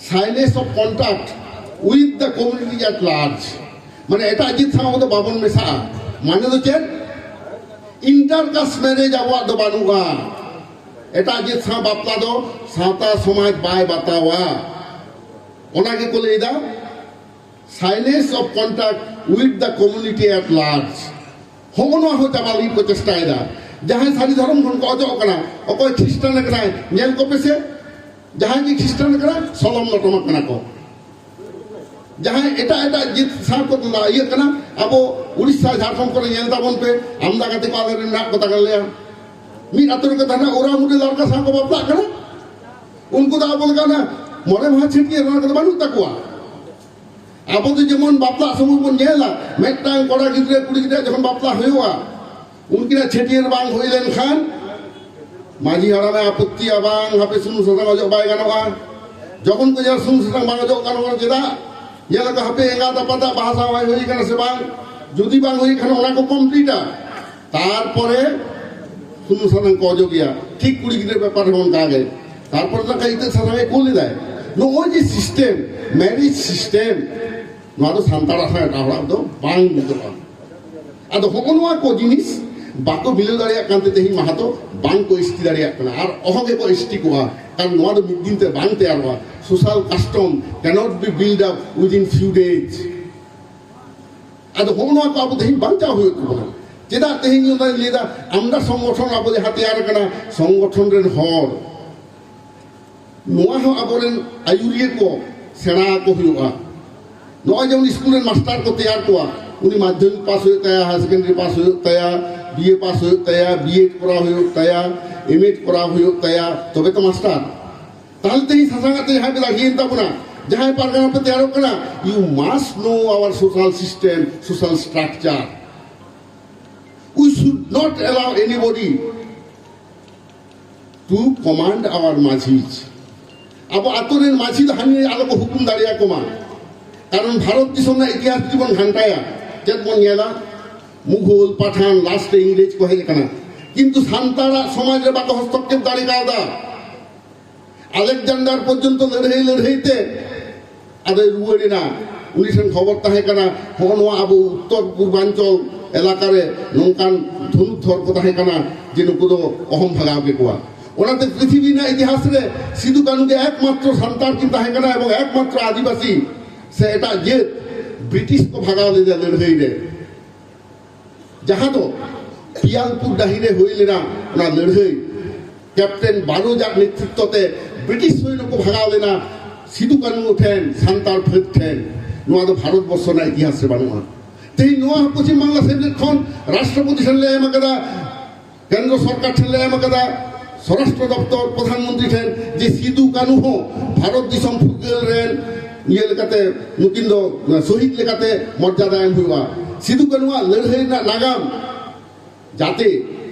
Shyness of contact with the community at large. ᱢᱟᱱᱮ ᱮᱴᱟᱜ ᱡᱟᱹᱛ ᱥᱟᱶ ᱟᱵᱚ ᱫᱚ ᱵᱟᱵᱚᱱ ᱢᱮᱥᱟᱜᱼᱟ᱾ ᱢᱟᱱᱮ ᱫᱚ ᱪᱮᱫ? Inter caste marriage ᱟᱵᱚᱣᱟᱜ ᱫᱚ ᱵᱟᱹᱱᱩᱜᱼᱟ᱾ ᱮᱴᱟᱜ ᱡᱟᱹᱛ ᱥᱟᱶ ᱵᱟᱯᱞᱟ ᱫᱚ ᱥᱟᱶᱛᱟ ᱥᱚᱢᱟᱡᱽ ᱵᱟᱭ ᱵᱟᱛᱟᱣᱟ᱾ ᱚᱱᱟ ᱜᱮᱠᱚ ᱞᱟᱹᱭᱫᱟ Silence of contact with the community at large. ᱦᱚᱸᱜᱼᱚ ᱱᱚᱣᱟ ᱦᱚᱸ ᱪᱟᱵᱟ ᱞᱟᱹᱜᱤᱫ ᱠᱚ ᱪᱮᱥᱴᱟᱭᱮᱫᱟ᱾ ᱡᱟᱦᱟᱸᱭ ᱥᱟᱹᱨᱤ ᱫᱷᱚᱨᱚᱢ ᱠᱷᱚᱱ ᱠᱚ ᱚᱪᱚᱜ ᱠᱟᱱᱟ, ᱚᱠᱚᱭ ᱠᱷᱨᱤᱥᱴᱟᱱ ᱠᱟᱱᱟᱭ, ᱧᱮᱞ ᱠᱚᱯᱮ ᱥᱮ᱾ ᱡᱟᱦᱟᱸᱭ ᱜᱮ ᱠᱷᱨᱤᱥᱴᱟᱱ ᱠᱟᱱᱟ, ᱥᱚᱞᱚᱢ ᱞᱚᱴᱚᱢ ᱠᱟᱱᱟ ᱠᱚ᱾ ᱡᱟᱦᱟᱸᱭ ᱮᱴᱟᱜ ᱮᱴᱟᱜ ᱡᱟᱹᱛ ᱥᱟᱶ ᱠᱚ ᱤᱭᱟᱹ ᱠᱟᱱᱟ, ᱟᱵᱚ ᱩᱲᱤᱥᱥᱟ, ᱡᱷᱟᱲᱠᱷᱚᱸᱰ ᱠᱚᱨᱮ ᱧᱮᱞ ᱛᱟᱵᱚᱱ ᱯᱮ, ᱟᱢᱫᱟ ᱜᱟᱛᱮ ᱠᱚ ᱟᱞᱮ ᱨᱮᱱ ᱢᱮᱱᱟᱜ ᱠᱚ ᱛᱟᱞᱮᱭᱟ᱾ ᱢᱤᱫ ᱟᱹᱛᱩ ᱨᱮᱠᱚ ᱛᱟᱦᱮᱱᱟ, ᱳᱨᱟ ᱢᱩᱰᱤ ᱞᱟᱲᱠᱟ ᱥᱟᱶ ᱠᱚ ᱵᱟᱯᱞᱟᱜ ᱠᱟᱱᱟ᱾ ᱩᱱᱠᱩ ᱫᱚ ᱟᱵᱚ ᱞᱮᱠᱟ ᱚᱱᱟ ᱢᱚᱬᱮ ᱢᱟᱦᱟ ᱪᱷᱟᱹᱴᱭᱟᱹᱨ ᱚᱱᱟ ᱠᱚᱫᱚ ᱵᱟᱹᱱᱩᱜ ᱛᱟᱠᱚᱣᱟ᱾ ᱟᱵᱚ ᱫᱚ ᱡᱮᱢᱚᱱ ᱵᱟᱯᱞᱟ ᱥᱚᱢᱚᱭ ᱵᱚᱱ ᱧᱮᱞᱟ, ᱢᱤᱫᱴᱟᱝ ᱠᱚᱲᱟ ᱜᱤᱫᱽᱨᱟᱹ ᱠᱩᱲᱤ ᱜᱤᱫᱽᱨᱟᱹ ᱡᱚᱠᱷᱚᱱ ᱵᱟᱯᱞᱟ ᱦᱩᱭᱩᱜᱼᱟ, ᱩᱱᱠᱤᱱᱟᱜ ᱪᱷᱟᱹᱴᱭᱟᱹᱨ ᱵᱟᱝ ᱦᱩᱭ ᱞᱮᱱᱠᱷᱟᱱ ᱢᱟᱹᱡᱷᱤ ᱦᱟᱲᱟᱢᱮ ᱟᱯᱚᱛᱛᱤᱭᱟ, ᱵᱟᱝ, ᱦᱟᱯᱮ ᱥᱩᱱᱩᱢ ᱥᱟᱥᱟᱝ ᱚᱡᱚᱜ ᱵᱟᱭ ᱜᱟᱱᱚᱜᱼᱟ᱾ ᱡᱚᱠᱷᱚᱱ ᱠᱚ ᱧᱮᱞᱟ ᱥᱩᱱᱩᱢ ᱥᱟᱥᱟᱝ ᱵᱟᱝ ᱚᱡᱚᱜ ᱜᱟᱱᱚᱜᱼᱟ, ᱪᱮᱫᱟᱜ? ᱧᱮᱞ ᱟᱠᱚ ᱦᱟᱯᱮ ᱮᱸᱜᱟᱛ ᱟᱯᱟᱛᱟᱜ ᱵᱟᱦᱟ ᱥᱟᱶᱟᱭ ᱦᱩᱭ ᱠᱟᱱᱟ ᱥᱮ ᱵᱟᱝ, ᱡᱩᱫᱤ ᱵᱟᱝ ᱦᱩᱭ ᱠᱷᱟᱱ ᱚᱱᱟ ᱠᱚ ᱠᱚᱢᱯᱞᱤᱴᱟ᱾ ᱛᱟᱨᱯᱚᱨᱮ ᱥᱩᱱᱩᱢ ᱥᱟᱥᱟᱝ ᱠᱚ ᱚᱡᱚᱜᱮᱭᱟ᱾ ᱴᱷᱤᱠ ᱠᱩᱲᱤ ᱜᱤᱫᱽᱨᱟᱹ ᱵᱮᱯᱟᱨ ᱨᱮᱦᱚᱸ ᱚᱱᱠᱟ ᱜᱮ᱾ ᱛᱟᱨᱯᱚᱨᱮ ᱫᱚ ᱤᱛᱟᱹ ᱥᱟᱥᱟᱝ ᱮ ᱠᱩᱞ ᱮᱫᱟᱭ᱾ ᱱᱚᱜᱼᱚᱭ ᱡᱮ ᱥᱤᱥᱴᱮᱢ, ᱢᱮᱨᱤᱡᱽ ᱥᱤᱥᱴᱮᱢ, ᱱᱚᱣᱟ ᱫᱚ ᱥᱟᱱᱛᱟᱲᱟᱜ ᱥᱟᱶ ᱮᱴᱟᱜ ᱦᱚᱲᱟᱜ ᱫᱚ ᱵᱟᱝ ᱢᱤᱫᱚᱜᱼᱟ᱾ ᱟᱫᱚ ᱦᱚᱸᱜᱼᱚ ᱱᱚᱣᱟ ᱠᱚ ᱡᱤᱱᱤᱥ ᱵᱟᱠᱚ ᱢᱤᱞᱟᱹᱣ ᱫᱟᱲᱮᱭᱟᱜ ᱠᱟᱱᱛᱮ ᱛᱮᱦᱮᱧ ᱢᱟᱦᱟ ᱫᱚ ᱵᱟᱝ ᱠᱚ ᱮᱥ ᱴᱤ ᱫᱟᱲᱮᱭᱟᱜ ᱠᱟᱱᱟ, ᱟᱨ ᱚᱦᱚ ᱜᱮᱠᱚ ᱮᱥ ᱴᱤ ᱠᱚᱜᱼᱟ᱾ ᱠᱟᱨᱚᱱ ᱱᱚᱣᱟ ᱫᱚ ᱢᱤᱫ ᱫᱤᱱ ᱛᱮ ᱵᱟᱝ ᱛᱮᱭᱟᱨᱚᱜᱼᱟ᱾ Social custom cannot be built up within few days. ᱟᱫᱚ ᱦᱚᱸᱜᱼᱚ ᱱᱚᱣᱟ ᱠᱚ ᱟᱵᱚ ᱛᱮᱦᱮᱧ ᱵᱟᱧᱪᱟᱣ ᱦᱩᱭᱩᱜ ᱛᱟᱵᱚᱱᱟ᱾ ᱪᱮᱫᱟᱜ ᱛᱮᱦᱮᱧ ᱚᱱᱟᱧ ᱞᱟᱹᱭᱫᱟ, ᱟᱢᱫᱟ ᱥᱚᱝᱜᱚᱴᱷᱚᱱ ᱟᱵᱚ ᱡᱟᱦᱟᱸ ᱛᱮᱭᱟᱨ ᱟᱠᱟᱱᱟ, ᱥᱚᱝᱜᱚᱴᱷᱚᱱ ᱨᱮᱱ ᱦᱚᱲ, ᱱᱚᱣᱟ ᱦᱚᱸ ᱟᱵᱚᱨᱮᱱ ᱟᱹᱭᱩᱨᱤᱭᱟᱹ ᱠᱚ ᱥᱮᱬᱟ ᱟᱠᱚ ᱦᱩᱭᱩᱜᱼᱟ᱾ ᱱᱚᱜᱼᱚᱭ ᱡᱮᱢᱚᱱ ᱥᱠᱩᱞ ᱨᱮᱱ ᱢᱟᱥᱴᱟᱨ ᱠᱚ ᱛᱮᱭᱟᱨ ᱠᱚᱣᱟ, ᱩᱱᱤ ᱢᱟᱫᱽᱫᱷᱚᱢᱤᱠ ᱯᱟᱥ ᱦᱩᱭᱩᱜ ᱛᱟᱭᱟ, ᱦᱟᱭᱟᱨ ᱥᱮᱠᱮᱱᱰᱟᱨᱤ ᱯᱟᱥ ᱦᱩᱭᱩᱜ ᱛᱟᱭᱟ, ᱵᱤ ᱮ ᱯᱟᱥ ᱦᱩᱭᱩᱜ ᱛᱟᱭᱟ, ᱵᱤ ᱮᱰ ᱠᱚᱨᱟᱣ ᱦᱩᱭᱩᱜ ᱛᱟᱭᱟ, ᱮᱢ ᱮᱰ ᱠᱚᱨᱟᱣ ᱦᱩᱭᱩᱜ ᱛᱟᱭᱟ, ᱛᱚᱵᱮ ᱛᱚ ᱢᱟᱥᱴᱟᱨ᱾ ᱛᱟᱦᱞᱮ ᱛᱮᱦᱮᱧ ᱥᱟᱥᱟᱝ ᱟᱜ ᱛᱮ ᱡᱟᱦᱟᱸᱭ ᱯᱮ ᱫᱟᱹᱲᱦᱤᱭᱮᱱ ᱛᱟᱵᱚᱱᱟ, ᱡᱟᱦᱟᱸᱭ ᱯᱟᱨᱜᱟᱱᱟ ᱯᱮ ᱛᱮᱭᱟᱨᱚᱜ ᱠᱟᱱᱟ, you must know our social system, social structure. We should not allow anybody to command our ᱢᱟᱹᱡᱷᱤ᱾ ᱟᱵᱚ ᱟᱛᱳ ᱨᱮᱱ ᱢᱟᱹᱡᱷᱤ ᱫᱚ ᱦᱟᱹᱱᱤ ᱟᱞᱚ ᱠᱚ ᱦᱩᱠᱩᱢ ᱫᱟᱲᱮᱭᱟᱠᱚ ᱢᱟ᱾ ᱠᱟᱨᱚᱱ ᱵᱷᱟᱨᱚᱛ ᱫᱤᱥᱚᱢ ᱨᱮᱱᱟᱜ ᱤᱛᱤᱦᱟᱥ ᱡᱩᱫᱤ ᱵᱚᱱ ᱜᱷᱟᱱᱴᱟᱭᱟ, ᱪᱮᱫ ᱵᱚᱱ ᱧᱮᱞᱟ? ᱢᱩᱜᱷᱚᱞ, ᱯᱟᱴᱷᱟᱱ, ᱞᱟᱥᱴ ᱨᱮ ᱤᱝᱨᱮᱡᱽ ᱠᱚ ᱦᱮᱡ ᱟᱠᱟᱱᱟ, ᱠᱤᱱᱛᱩ ᱥᱟᱱᱛᱟᱲᱟᱜ ᱥᱚᱢᱟᱡᱽ ᱨᱮ ᱵᱟᱠᱚ ᱦᱚᱥᱛᱚᱠᱠᱷᱮᱯ ᱫᱟᱲᱮ ᱠᱟᱣᱫᱟ᱾ ᱟᱞᱮᱠᱡᱟᱱᱰᱟᱨ ᱯᱚᱨᱡᱚᱱᱛᱚ ᱞᱟᱹᱲᱦᱟᱹᱭ ᱞᱟᱹᱲᱦᱟᱹᱭ ᱛᱮ ᱟᱫᱚᱭ ᱨᱩᱣᱟᱹᱲ ᱮᱱᱟ᱾ ᱩᱱᱤ ᱴᱷᱮᱱ ᱠᱷᱚᱵᱚᱨ ᱛᱟᱦᱮᱸ ᱠᱟᱱᱟ, ᱦᱚᱸᱜᱼᱚ ᱱᱚᱣᱟ ᱟᱵᱚ ᱩᱛᱛᱚᱨ ᱯᱩᱨᱵᱟᱧᱪᱚᱞ ᱮᱞᱟᱠᱟ ᱨᱮ ᱱᱚᱝᱠᱟᱱ ᱫᱷᱚᱱᱩᱨᱫᱷᱚᱨ ᱠᱚ ᱛᱟᱦᱮᱸ ᱠᱟᱱᱟ ᱡᱮ ᱱᱩᱠᱩ ᱫᱚ ᱚᱦᱚᱢ ᱵᱷᱟᱜᱟᱣ ᱠᱮᱠᱚᱣᱟ᱾ ᱚᱱᱟᱛᱮ ᱯᱨᱤᱛᱷᱤᱵᱤ ᱨᱮᱱᱟᱜ ᱤᱛᱤᱦᱟᱥ ᱨᱮ ᱥᱤᱫᱩ ᱠᱟᱹᱱᱩ ᱜᱮ ᱮᱠᱢᱟᱛᱨᱚ ᱥᱟᱱᱛᱟᱲ ᱠᱤᱱ ᱛᱟᱦᱮᱸ ᱠᱟᱱᱟ ᱮᱵᱚᱝ ᱮᱠᱢᱟᱛᱨᱚ ᱟᱹᱫᱤᱵᱟᱹᱥᱤ ᱥᱮ ᱮᱴᱟᱜ ᱡᱟᱹᱛ ᱵᱨᱤᱴᱤᱥ ᱠᱚ ᱵᱷᱟᱜᱟᱣ ᱞᱮᱫᱟ ᱞᱟᱹᱲᱦᱟᱹᱭ ᱨᱮ, ᱡᱟᱦᱟᱸ ᱫᱚ ᱯᱤᱭᱟᱞᱯᱩᱨ ᱰᱟᱹᱦᱤ ᱨᱮ ᱦᱩᱭ ᱞᱮᱱᱟ ᱚᱱᱟ ᱞᱟᱹᱲᱦᱟᱹᱭ᱾ ᱠᱮᱯᱴᱮᱱ ᱵᱟᱨᱳᱡᱽ ᱟᱜ ᱱᱮᱛᱨᱤᱛᱵ ᱛᱮ ᱵᱨᱤᱴᱤᱥ ᱥᱚᱭᱱᱚ ᱠᱚ ᱵᱷᱟᱜᱟᱣ ᱞᱮᱱᱟ ᱥᱤᱫᱩ ᱠᱟᱹᱱᱦᱩ ᱴᱷᱮᱱ, ᱥᱟᱱᱛᱟᱲ ᱯᱷᱟᱹᱫ ᱴᱷᱮᱱ᱾ ᱱᱚᱣᱟ ᱫᱚ ᱵᱷᱟᱨᱚᱛ ᱵᱚᱨᱥᱚ ᱨᱮᱱᱟᱜ ᱤᱛᱤᱦᱟᱥ ᱨᱮ ᱵᱟᱹᱱᱩᱜᱼᱟ᱾ ᱛᱮᱦᱮᱧ ᱱᱚᱣᱟ ᱦᱚᱸ ᱯᱚᱪᱷᱤᱢ ᱵᱟᱝᱞᱟ ᱥᱮᱢᱞᱮᱫ ᱠᱷᱚᱱ ᱨᱟᱥᱴᱨᱚᱯᱚᱛᱤ ᱴᱷᱮᱱ ᱞᱮ ᱮᱢ ᱟᱠᱟᱫᱟ, ᱠᱮᱱᱫᱨᱚ ᱥᱚᱨᱠᱟᱨ ᱴᱷᱮᱱ ᱞᱮ ᱮᱢ ᱟᱠᱟᱫᱟ, ᱥᱚᱨᱟᱥᱴᱨᱚ ᱫᱚᱯᱛᱚᱨ, ᱯᱨᱚᱫᱷᱟᱱ ᱢᱚᱱᱛᱨᱤ ᱴᱷᱮᱱ, ᱡᱮ ᱥᱤᱫᱩ ᱠᱟᱹᱱᱦᱩ ᱦᱚᱸ ᱵᱷᱟᱨᱚᱛ ᱫᱤᱥᱚᱢ ᱯᱷᱩᱨᱜᱟᱹᱞ ᱨᱮᱱ ᱤᱭᱟᱹ ᱞᱮᱠᱟᱛᱮ, ᱱᱩᱠᱤᱱ ᱫᱚ ᱥᱚᱦᱤᱫ ᱞᱮᱠᱟᱛᱮ ᱢᱚᱨᱡᱟᱫᱟ ᱮᱢ ᱦᱩᱭᱩᱜᱼᱟ᱾ ᱥᱤᱫᱩ ᱠᱟᱹᱱᱦᱩᱣᱟᱜ ᱞᱟᱹᱲᱦᱟᱹᱭ ᱨᱮᱱᱟᱜ ᱱᱟᱜᱟᱢ ᱡᱟᱛᱮ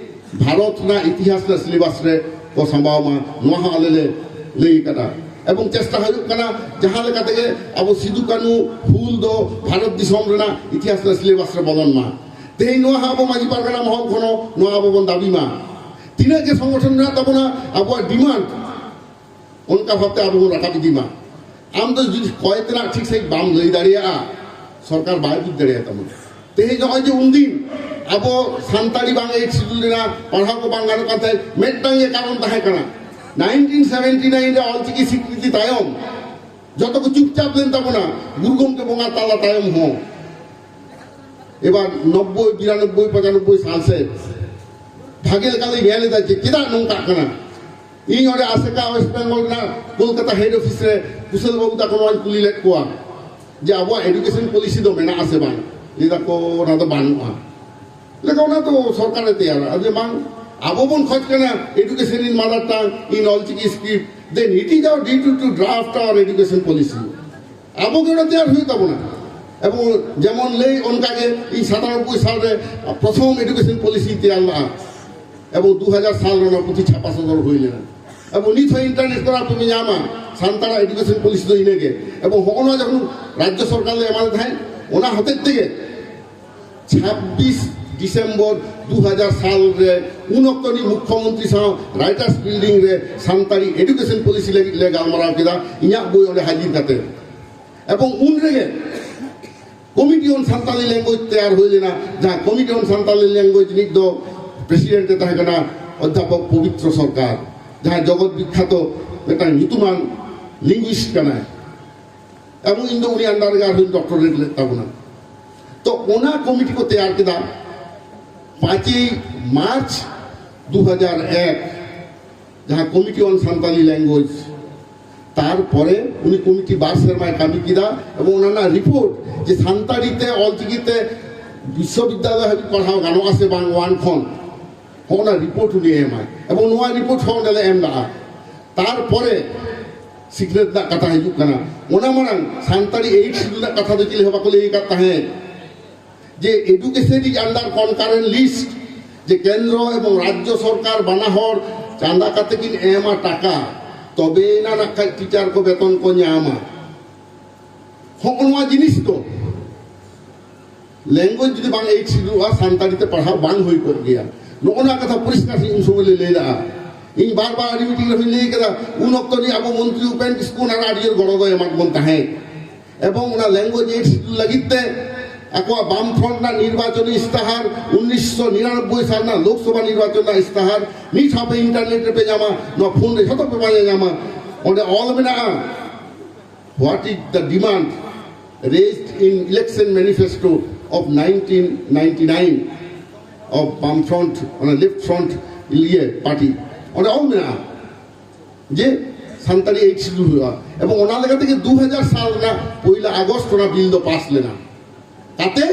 ᱵᱷᱟᱨᱚᱛ ᱨᱮᱱᱟᱜ ᱤᱛᱤᱦᱟᱥ ᱨᱮᱱᱟᱜ ᱥᱤᱞᱮᱵᱟᱥ ᱨᱮ ᱠᱚ ᱥᱟᱢᱵᱟᱣ ᱢᱟ, ᱱᱚᱣᱟ ᱦᱚᱸ ᱟᱞᱮ ᱞᱮ ᱞᱟᱹᱭ ᱠᱟᱫᱟ᱾ ᱮᱵᱚᱝ ᱪᱮᱥᱴᱟ ᱦᱩᱭᱩᱜ ᱠᱟᱱᱟ ᱡᱟᱦᱟᱸ ᱞᱮᱠᱟ ᱛᱮᱜᱮ ᱟᱵᱚ ᱥᱤᱫᱩ ᱠᱟᱹᱱᱦᱩ ᱦᱩᱞ ᱫᱚ ᱵᱷᱟᱨᱚᱛ ᱫᱤᱥᱚᱢ ᱨᱮᱱᱟᱜ ᱤᱛᱤᱦᱟᱥ ᱨᱮᱱᱟᱜ ᱥᱤᱞᱮᱵᱟᱥ ᱨᱮ ᱵᱚᱞᱚᱱ ᱢᱟ᱾ ᱛᱮᱦᱮᱧ ᱱᱚᱣᱟ ᱦᱚᱸ ᱟᱵᱚ ᱢᱟᱹᱡᱷᱤ ᱯᱟᱨᱜᱟᱱᱟ ᱢᱚᱦᱚᱞ ᱠᱷᱚᱱ ᱦᱚᱸ ᱱᱚᱣᱟ ᱟᱵᱚ ᱵᱚᱱ ᱫᱟᱹᱵᱤ ᱢᱟ᱾ ᱛᱤᱱᱟᱹᱜ ᱜᱮ ᱥᱚᱝᱜᱚᱴᱷᱚᱱ ᱢᱮᱱᱟᱜ ᱛᱟᱵᱚᱱᱟ, ᱟᱵᱚᱣᱟᱜ ᱰᱤᱢᱟᱱᱰ ᱚᱱᱠᱟ ᱵᱷᱟᱵᱛᱮ ᱟᱵᱚ ᱵᱚᱱ ᱨᱟᱠᱟᱵ ᱤᱫᱤ ᱢᱟ᱾ ᱟᱢ ᱫᱚ ᱡᱩᱫᱤ ᱠᱚᱭ ᱛᱮᱱᱟᱜ ᱴᱷᱤᱠ ᱥᱟᱺᱦᱤᱡ ᱵᱟᱢ ᱞᱟᱹᱭ ᱫᱟᱲᱮᱭᱟᱜᱼᱟ, ᱥᱚᱨᱠᱟᱨ ᱵᱟᱭ ᱵᱩᱡᱽ ᱫᱟᱲᱮᱭᱟᱛᱟᱢᱟ᱾ ᱛᱮᱦᱮᱧ ᱱᱚᱜᱼᱚᱭ ᱡᱮ ᱩᱱᱫᱤᱱ ᱟᱵᱚ ᱥᱟᱱᱛᱟᱲᱤ ᱵᱟᱝ ᱮᱭᱤᱴ ᱥᱤᱰᱩᱞ ᱨᱮᱱᱟᱜ ᱯᱟᱲᱦᱟᱣ ᱠᱚ ᱵᱟᱝ ᱜᱟᱱᱚᱜ ᱠᱟᱱ ᱛᱟᱦᱮᱸᱫ, ᱢᱤᱫᱴᱟᱝ ᱜᱮ ᱠᱟᱨᱚᱱ ᱛᱟᱦᱮᱸ ᱠᱟᱱᱟ᱾ ᱱᱟᱭᱤᱱᱴᱤᱱ ᱥᱮᱵᱷᱮᱱᱴᱤ ᱱᱟᱭᱤᱱ ᱨᱮ ᱚᱞᱪᱤᱠᱤ ᱥᱤᱠᱨᱤᱛᱤ ᱛᱟᱭᱚᱢ ᱡᱚᱛᱚ ᱠᱚ ᱪᱩᱯᱪᱟᱯ ᱞᱮᱱ ᱛᱟᱵᱚᱱᱟ, ᱜᱩᱨᱩ ᱜᱚᱢᱠᱮ ᱵᱚᱸᱜᱟ ᱛᱟᱞᱟ ᱛᱟᱭᱚᱢ ᱦᱚᱸ᱾ ᱮᱵᱟᱨ ᱱᱚᱵᱵᱳᱭ, ᱵᱤᱨᱟᱱᱚᱵᱵᱳᱭ, ᱯᱚᱸᱪᱟᱱᱚᱵᱵᱳᱭ ᱥᱟᱞ ᱥᱮᱫ ᱵᱷᱟᱜᱮ ᱞᱮᱠᱟ ᱞᱮ ᱧᱮᱞ ᱮᱫᱟ ᱡᱮ ᱪᱮᱫᱟᱜ ᱱᱚᱝᱠᱟᱜ ᱠᱟᱱᱟ᱾ ᱤᱧ ᱚᱸᱰᱮ ᱟᱥᱮᱠᱟ ᱳᱭᱮᱥᱴ ᱵᱮᱝᱜᱚᱞ ᱨᱮᱱᱟᱜ ᱠᱳᱞᱠᱟᱛᱟ ᱦᱮᱰ ᱚᱯᱷᱤᱥ ᱨᱮ ᱠᱩᱥᱟᱞ ᱵᱟᱹᱵᱩ ᱛᱟᱠᱚ ᱱᱚᱣᱟᱧ ᱠᱩᱞᱤ ᱞᱮᱫ ᱠᱚᱣᱟ ᱡᱮ ᱟᱵᱚᱣᱟᱜ ᱮᱰᱩᱠᱮᱥᱚᱱ ᱯᱚᱞᱤᱥᱤ ᱫᱚ ᱢᱮᱱᱟᱜ ᱟᱥᱮ ᱵᱟᱝ? ᱞᱟᱹᱭ ᱫᱟᱠᱚ ᱚᱱᱟ ᱫᱚ ᱵᱟᱹᱱᱩᱜᱼᱟ᱾ ᱞᱟᱹᱭ ᱫᱟᱠᱚ ᱚᱱᱟ ᱫᱚ ᱥᱚᱨᱠᱟᱨᱮ ᱛᱮᱭᱟᱨᱟ᱾ ᱟᱫᱚ ᱵᱟᱝ, ᱟᱵᱚ ᱵᱚᱱ ᱠᱷᱚᱡᱽ ᱠᱟᱱᱟ education in mother tongue, in Ol Chiki script, then it is our duty to draft our education policy. ᱟᱵᱚ ᱜᱮ ᱚᱱᱟ ᱛᱮᱭᱟᱨ ᱦᱩᱭᱩᱜ ᱛᱟᱵᱚᱱᱟ᱾ ᱮᱵᱚᱝ ᱡᱮᱢᱚᱱ ᱞᱟᱹᱭ ᱚᱱᱠᱟ ᱜᱮ ᱤᱧ ᱥᱟᱛᱟᱱᱚᱵᱵᱳᱭ ᱥᱟᱞ ᱨᱮ ᱯᱨᱚᱛᱷᱚᱢ ᱮᱰᱩᱠᱮᱥᱚᱱ ᱯᱚᱞᱤᱥᱤ ᱛᱮᱭᱟᱨ ᱞᱟᱜᱼᱟ, ᱮᱵᱚᱝ ᱫᱩ ᱦᱟᱡᱟᱨ ᱥᱟᱞ ᱨᱮ ᱚᱱᱟ ᱯᱩᱛᱷᱤ ᱪᱷᱟᱯᱟ ᱥᱚᱫᱚᱨ ᱦᱩᱭ ᱞᱮᱱᱟ᱾ ᱮᱵᱚᱝ ᱱᱤᱛ ᱦᱚᱸ ᱤᱱᱴᱟᱨᱱᱮᱴ ᱠᱚᱨᱮ ᱟᱯᱮ ᱯᱮ ᱧᱟᱢᱟ, ᱥᱟᱱᱛᱟᱲᱟᱜ ᱮᱰᱩᱠᱮᱥᱚᱱ ᱯᱚᱞᱤᱥᱤ ᱫᱚ ᱤᱱᱟᱹᱜᱮ᱾ ᱮᱵᱚᱝ ᱦᱚᱸᱜᱼᱚ ᱱᱚᱣᱟ ᱡᱚᱠᱷᱚᱱ ᱨᱟᱡᱽᱡᱚ ᱥᱚᱨᱠᱟᱨ ᱞᱮ ᱮᱢᱟᱫᱮ ᱛᱟᱦᱮᱸᱫ, ᱚᱱᱟ ᱦᱚᱛᱮᱡ ᱛᱮᱜᱮ ᱪᱷᱟᱵᱵᱤᱥ ᱰᱤᱥᱮᱢᱵᱚᱨ ᱫᱩ ᱦᱟᱡᱟᱨ ᱥᱟᱞ ᱨᱮ ᱩᱱ ᱚᱠᱛᱚ ᱨᱤᱱᱤᱡ ᱢᱩᱠᱠᱷᱚᱢᱚᱱᱛᱨᱤ ᱥᱟᱶ ᱨᱟᱭᱴᱟᱨᱥ ᱵᱤᱞᱰᱤᱝ ᱨᱮ ᱥᱟᱱᱛᱟᱲᱤ ᱮᱰᱩᱠᱮᱥᱚᱱ ᱯᱚᱞᱤᱥᱤ ᱞᱟᱹᱜᱤᱫ ᱞᱮ ᱜᱟᱞᱢᱟᱨᱟᱣ ᱠᱮᱫᱟ, ᱤᱧᱟᱹᱜ ᱵᱳᱭ ᱚᱸᱰᱮ ᱦᱟᱹᱡᱤᱨ ᱠᱟᱛᱮ᱾ ᱮᱵᱚᱝ ᱩᱱ ᱨᱮᱜᱮ ᱠᱚᱢᱤᱴᱤ ᱚᱱ ᱥᱟᱱᱛᱟᱞᱤ ᱞᱮᱝᱜᱩᱭᱮᱡᱽ ᱛᱮᱭᱟᱨ ᱦᱩᱭ ᱞᱮᱱᱟ, ᱡᱟᱦᱟᱸ ᱠᱚᱢᱤᱴᱤ ᱚᱱ ᱥᱟᱱᱛᱟᱞᱤ ᱞᱮᱝᱜᱩᱭᱮᱡᱽ ᱨᱤᱱᱤᱡ ᱫᱚ ᱯᱨᱮᱥᱤᱰᱮᱱᱴ ᱮ ᱛᱟᱦᱮᱸ ᱠᱟᱱᱟ ᱚᱫᱽᱫᱷᱟᱯᱚᱠ ᱯᱚᱵᱤᱛᱨᱚ ᱥᱚᱨᱠᱟᱨ, ᱡᱟᱦᱟᱸᱭ ᱡᱚᱜᱚᱛ ᱵᱤᱠᱠᱷᱟᱛᱚ ᱢᱤᱫᱴᱟᱝ ᱧᱩᱛᱩᱢᱟᱱ ᱞᱤᱝᱜᱩᱭᱤᱥᱴ ᱠᱟᱱᱟᱭ᱾ ᱮᱵᱚᱝ ᱤᱧ ᱫᱚ ᱩᱱᱤ under ᱨᱮᱜᱮ ᱟᱨᱦᱚᱸᱧ doctorate ᱞᱮᱫ ᱛᱟᱵᱚᱱᱟ᱾ ᱛᱚ ᱚᱱᱟ committee ᱠᱚ ᱛᱮᱭᱟᱨ ᱠᱮᱫᱟ ᱯᱟᱸᱪᱮᱭ ᱢᱟᱨᱪ ᱫᱩ ᱦᱟᱡᱟᱨ ᱮᱠ, ᱡᱟᱦᱟᱸ Committee on Santali Language᱾ ᱛᱟᱨᱯᱚᱨᱮ ᱩᱱᱤ committee ᱵᱟᱨ ᱥᱮᱨᱢᱟᱭ ᱠᱟᱹᱢᱤ ᱠᱮᱫᱟ ᱮᱵᱚᱝ ᱚᱱᱟ ᱨᱮᱱᱟᱜ report ᱡᱮ ᱥᱟᱱᱛᱟᱲᱤ ᱛᱮ, ᱚᱞᱪᱤᱠᱤ ᱛᱮ ᱵᱤᱥᱥᱚᱵᱤᱫᱽᱫᱟᱞᱚᱭ ᱦᱟᱹᱵᱤᱡ ᱯᱟᱲᱦᱟᱣ ᱜᱟᱱᱚᱜᱼᱟ ᱥᱮ ᱵᱟᱝ, one ᱠᱷᱚᱱ, ᱦᱚᱸ ᱚᱱᱟ report ᱩᱱᱤ ᱮᱢᱟᱭ᱾ ᱮᱵᱚᱝ ᱱᱚᱣᱟ report ᱦᱚᱸ ᱚᱸᱰᱮ ᱞᱮ ᱮᱢ ᱞᱟᱜᱼᱟ᱾ ᱛᱟᱨᱯᱚᱨᱮ ᱥᱤᱠᱷᱱᱟᱹᱛ ᱨᱮᱱᱟᱜ ᱠᱟᱛᱷᱟ ᱦᱤᱡᱩᱜ ᱠᱟᱱᱟ᱾ ᱚᱱᱟ ᱢᱟᱲᱟᱝ ᱥᱟᱱᱛᱟᱲᱤ Eighth Schedule ᱨᱮᱱᱟᱜ ᱠᱟᱛᱷᱟ ᱫᱚ ᱪᱤᱞᱤ ᱦᱚᱸ ᱵᱟᱠᱚ ᱞᱟᱹᱭ ᱟᱠᱟᱫ ᱛᱟᱦᱮᱸᱫ᱾ ᱡᱮ education is under concurrent list, ᱡᱮ ᱠᱮᱱᱫᱨᱚ ᱮᱵᱚᱝ ᱨᱟᱡᱽᱡᱚ ᱥᱚᱨᱠᱟᱨ ᱵᱟᱱᱟ ᱦᱚᱲ ᱪᱟᱸᱫᱟ ᱠᱟᱛᱮ ᱠᱤᱱ ᱮᱢᱟ ᱴᱟᱠᱟ, ᱛᱚᱵᱮ ᱮᱱᱟ ᱱᱟᱜ ᱠᱷᱟᱡ teacher ᱠᱚ ᱵᱮᱛᱚᱱ ᱠᱚ ᱧᱟᱢᱟ᱾ ᱦᱚᱸᱜᱼᱚ ᱱᱚᱣᱟ ᱡᱤᱱᱤᱥ ᱫᱚ language ᱡᱩᱫᱤ ᱵᱟᱝ Eighth Schedule ᱟ, ᱥᱟᱱᱛᱟᱲᱤ ᱛᱮ ᱯᱟᱲᱦᱟᱣ ᱵᱟᱝ ᱦᱩᱭ ᱠᱚᱜ ᱜᱮᱭᱟ᱾ ᱱᱚᱜᱼᱚ ᱱᱚᱣᱟ ᱠᱟᱛᱷᱟ ᱯᱚᱨᱤᱥᱠᱟᱨ ᱥᱟᱺᱦᱤᱡ ᱩᱱ ᱥᱚᱢᱚᱭ ᱞᱮ ᱞᱟᱹᱭ ᱞᱮᱜᱼᱟ᱾ ᱤᱧ ᱵᱟᱨ ᱵᱟᱨ ᱟᱹᱰᱤ meeting ᱨᱮᱦᱚᱸᱧ ᱞᱟᱹᱭ ᱠᱟᱫᱟ, ᱩᱱ ᱚᱠᱛᱚ ᱨᱤᱱᱤᱡ ᱟᱵᱚ ᱢᱚᱱᱛᱨᱤ ᱩᱯᱮᱱ ᱠᱤᱥᱠᱩ ᱚᱱᱟ ᱨᱮ ᱟᱹᱰᱤ ᱡᱳᱨ ᱜᱚᱲᱚ ᱫᱚᱭ ᱮᱢᱟᱫ ᱵᱚᱱ ᱛᱟᱦᱮᱸᱫ᱾ ᱮᱵᱚᱝ ᱚᱱᱟ language Eighth Schedule ᱞᱟᱹᱜᱤᱫ ᱛᱮ ᱟᱠᱚᱣᱟᱜ ᱵᱟᱢ ᱯᱷᱨᱚᱱᱴ ᱨᱮᱱᱟᱜ ᱱᱤᱨᱵᱟᱪᱚᱱᱤ ᱤᱥᱛᱟᱦᱟᱨ, ᱩᱱᱤᱥᱥᱚ ᱱᱤᱨᱟᱱᱚᱵᱵᱳᱭ ᱥᱟᱞ ᱨᱮᱱᱟᱜ ᱞᱳᱠᱥᱚᱵᱷᱟ ᱱᱤᱨᱵᱟᱪᱚᱱ ᱨᱮᱱᱟᱜ ᱤᱥᱛᱟᱦᱟᱨ, ᱱᱤᱛ ᱦᱚᱸ ᱟᱯᱮ internet ᱨᱮᱯᱮ ᱧᱟᱢᱟ, ᱱᱚᱣᱟ phone ᱨᱮ ᱡᱷᱚᱛᱚ ᱯᱮ ᱯᱟᱸᱡᱟ ᱧᱟᱢᱟ᱾ ᱚᱸᱰᱮ ᱚᱞ ᱢᱮᱱᱟᱜᱼᱟ, what is the demand raised in election manifesto of nineteen ninety-nine of ᱵᱟᱢ ᱯᱷᱨᱚᱱᱴ, ᱚᱱᱟ left front ᱤᱭᱟᱹ party, ᱚᱸᱰᱮ ᱚᱞ ᱢᱮᱱᱟᱜᱼᱟ ᱡᱮ ᱥᱟᱱᱛᱟᱲᱤ Eighth Schedule ᱦᱩᱭᱩᱜᱼᱟ᱾ ᱮᱵᱚᱝ ᱚᱱᱟ ᱞᱮᱠᱟ ᱛᱮᱜᱮ ᱫᱩ ᱦᱟᱡᱟᱨ ᱥᱟᱞ ᱨᱮᱱᱟᱜ ᱯᱚᱭᱞᱟ ᱟᱜᱚᱥᱴ ᱚᱱᱟ ᱵᱤᱞ ᱫᱚ ᱯᱟᱥ ᱞᱮᱱᱟ᱾ ᱠᱟᱛᱮ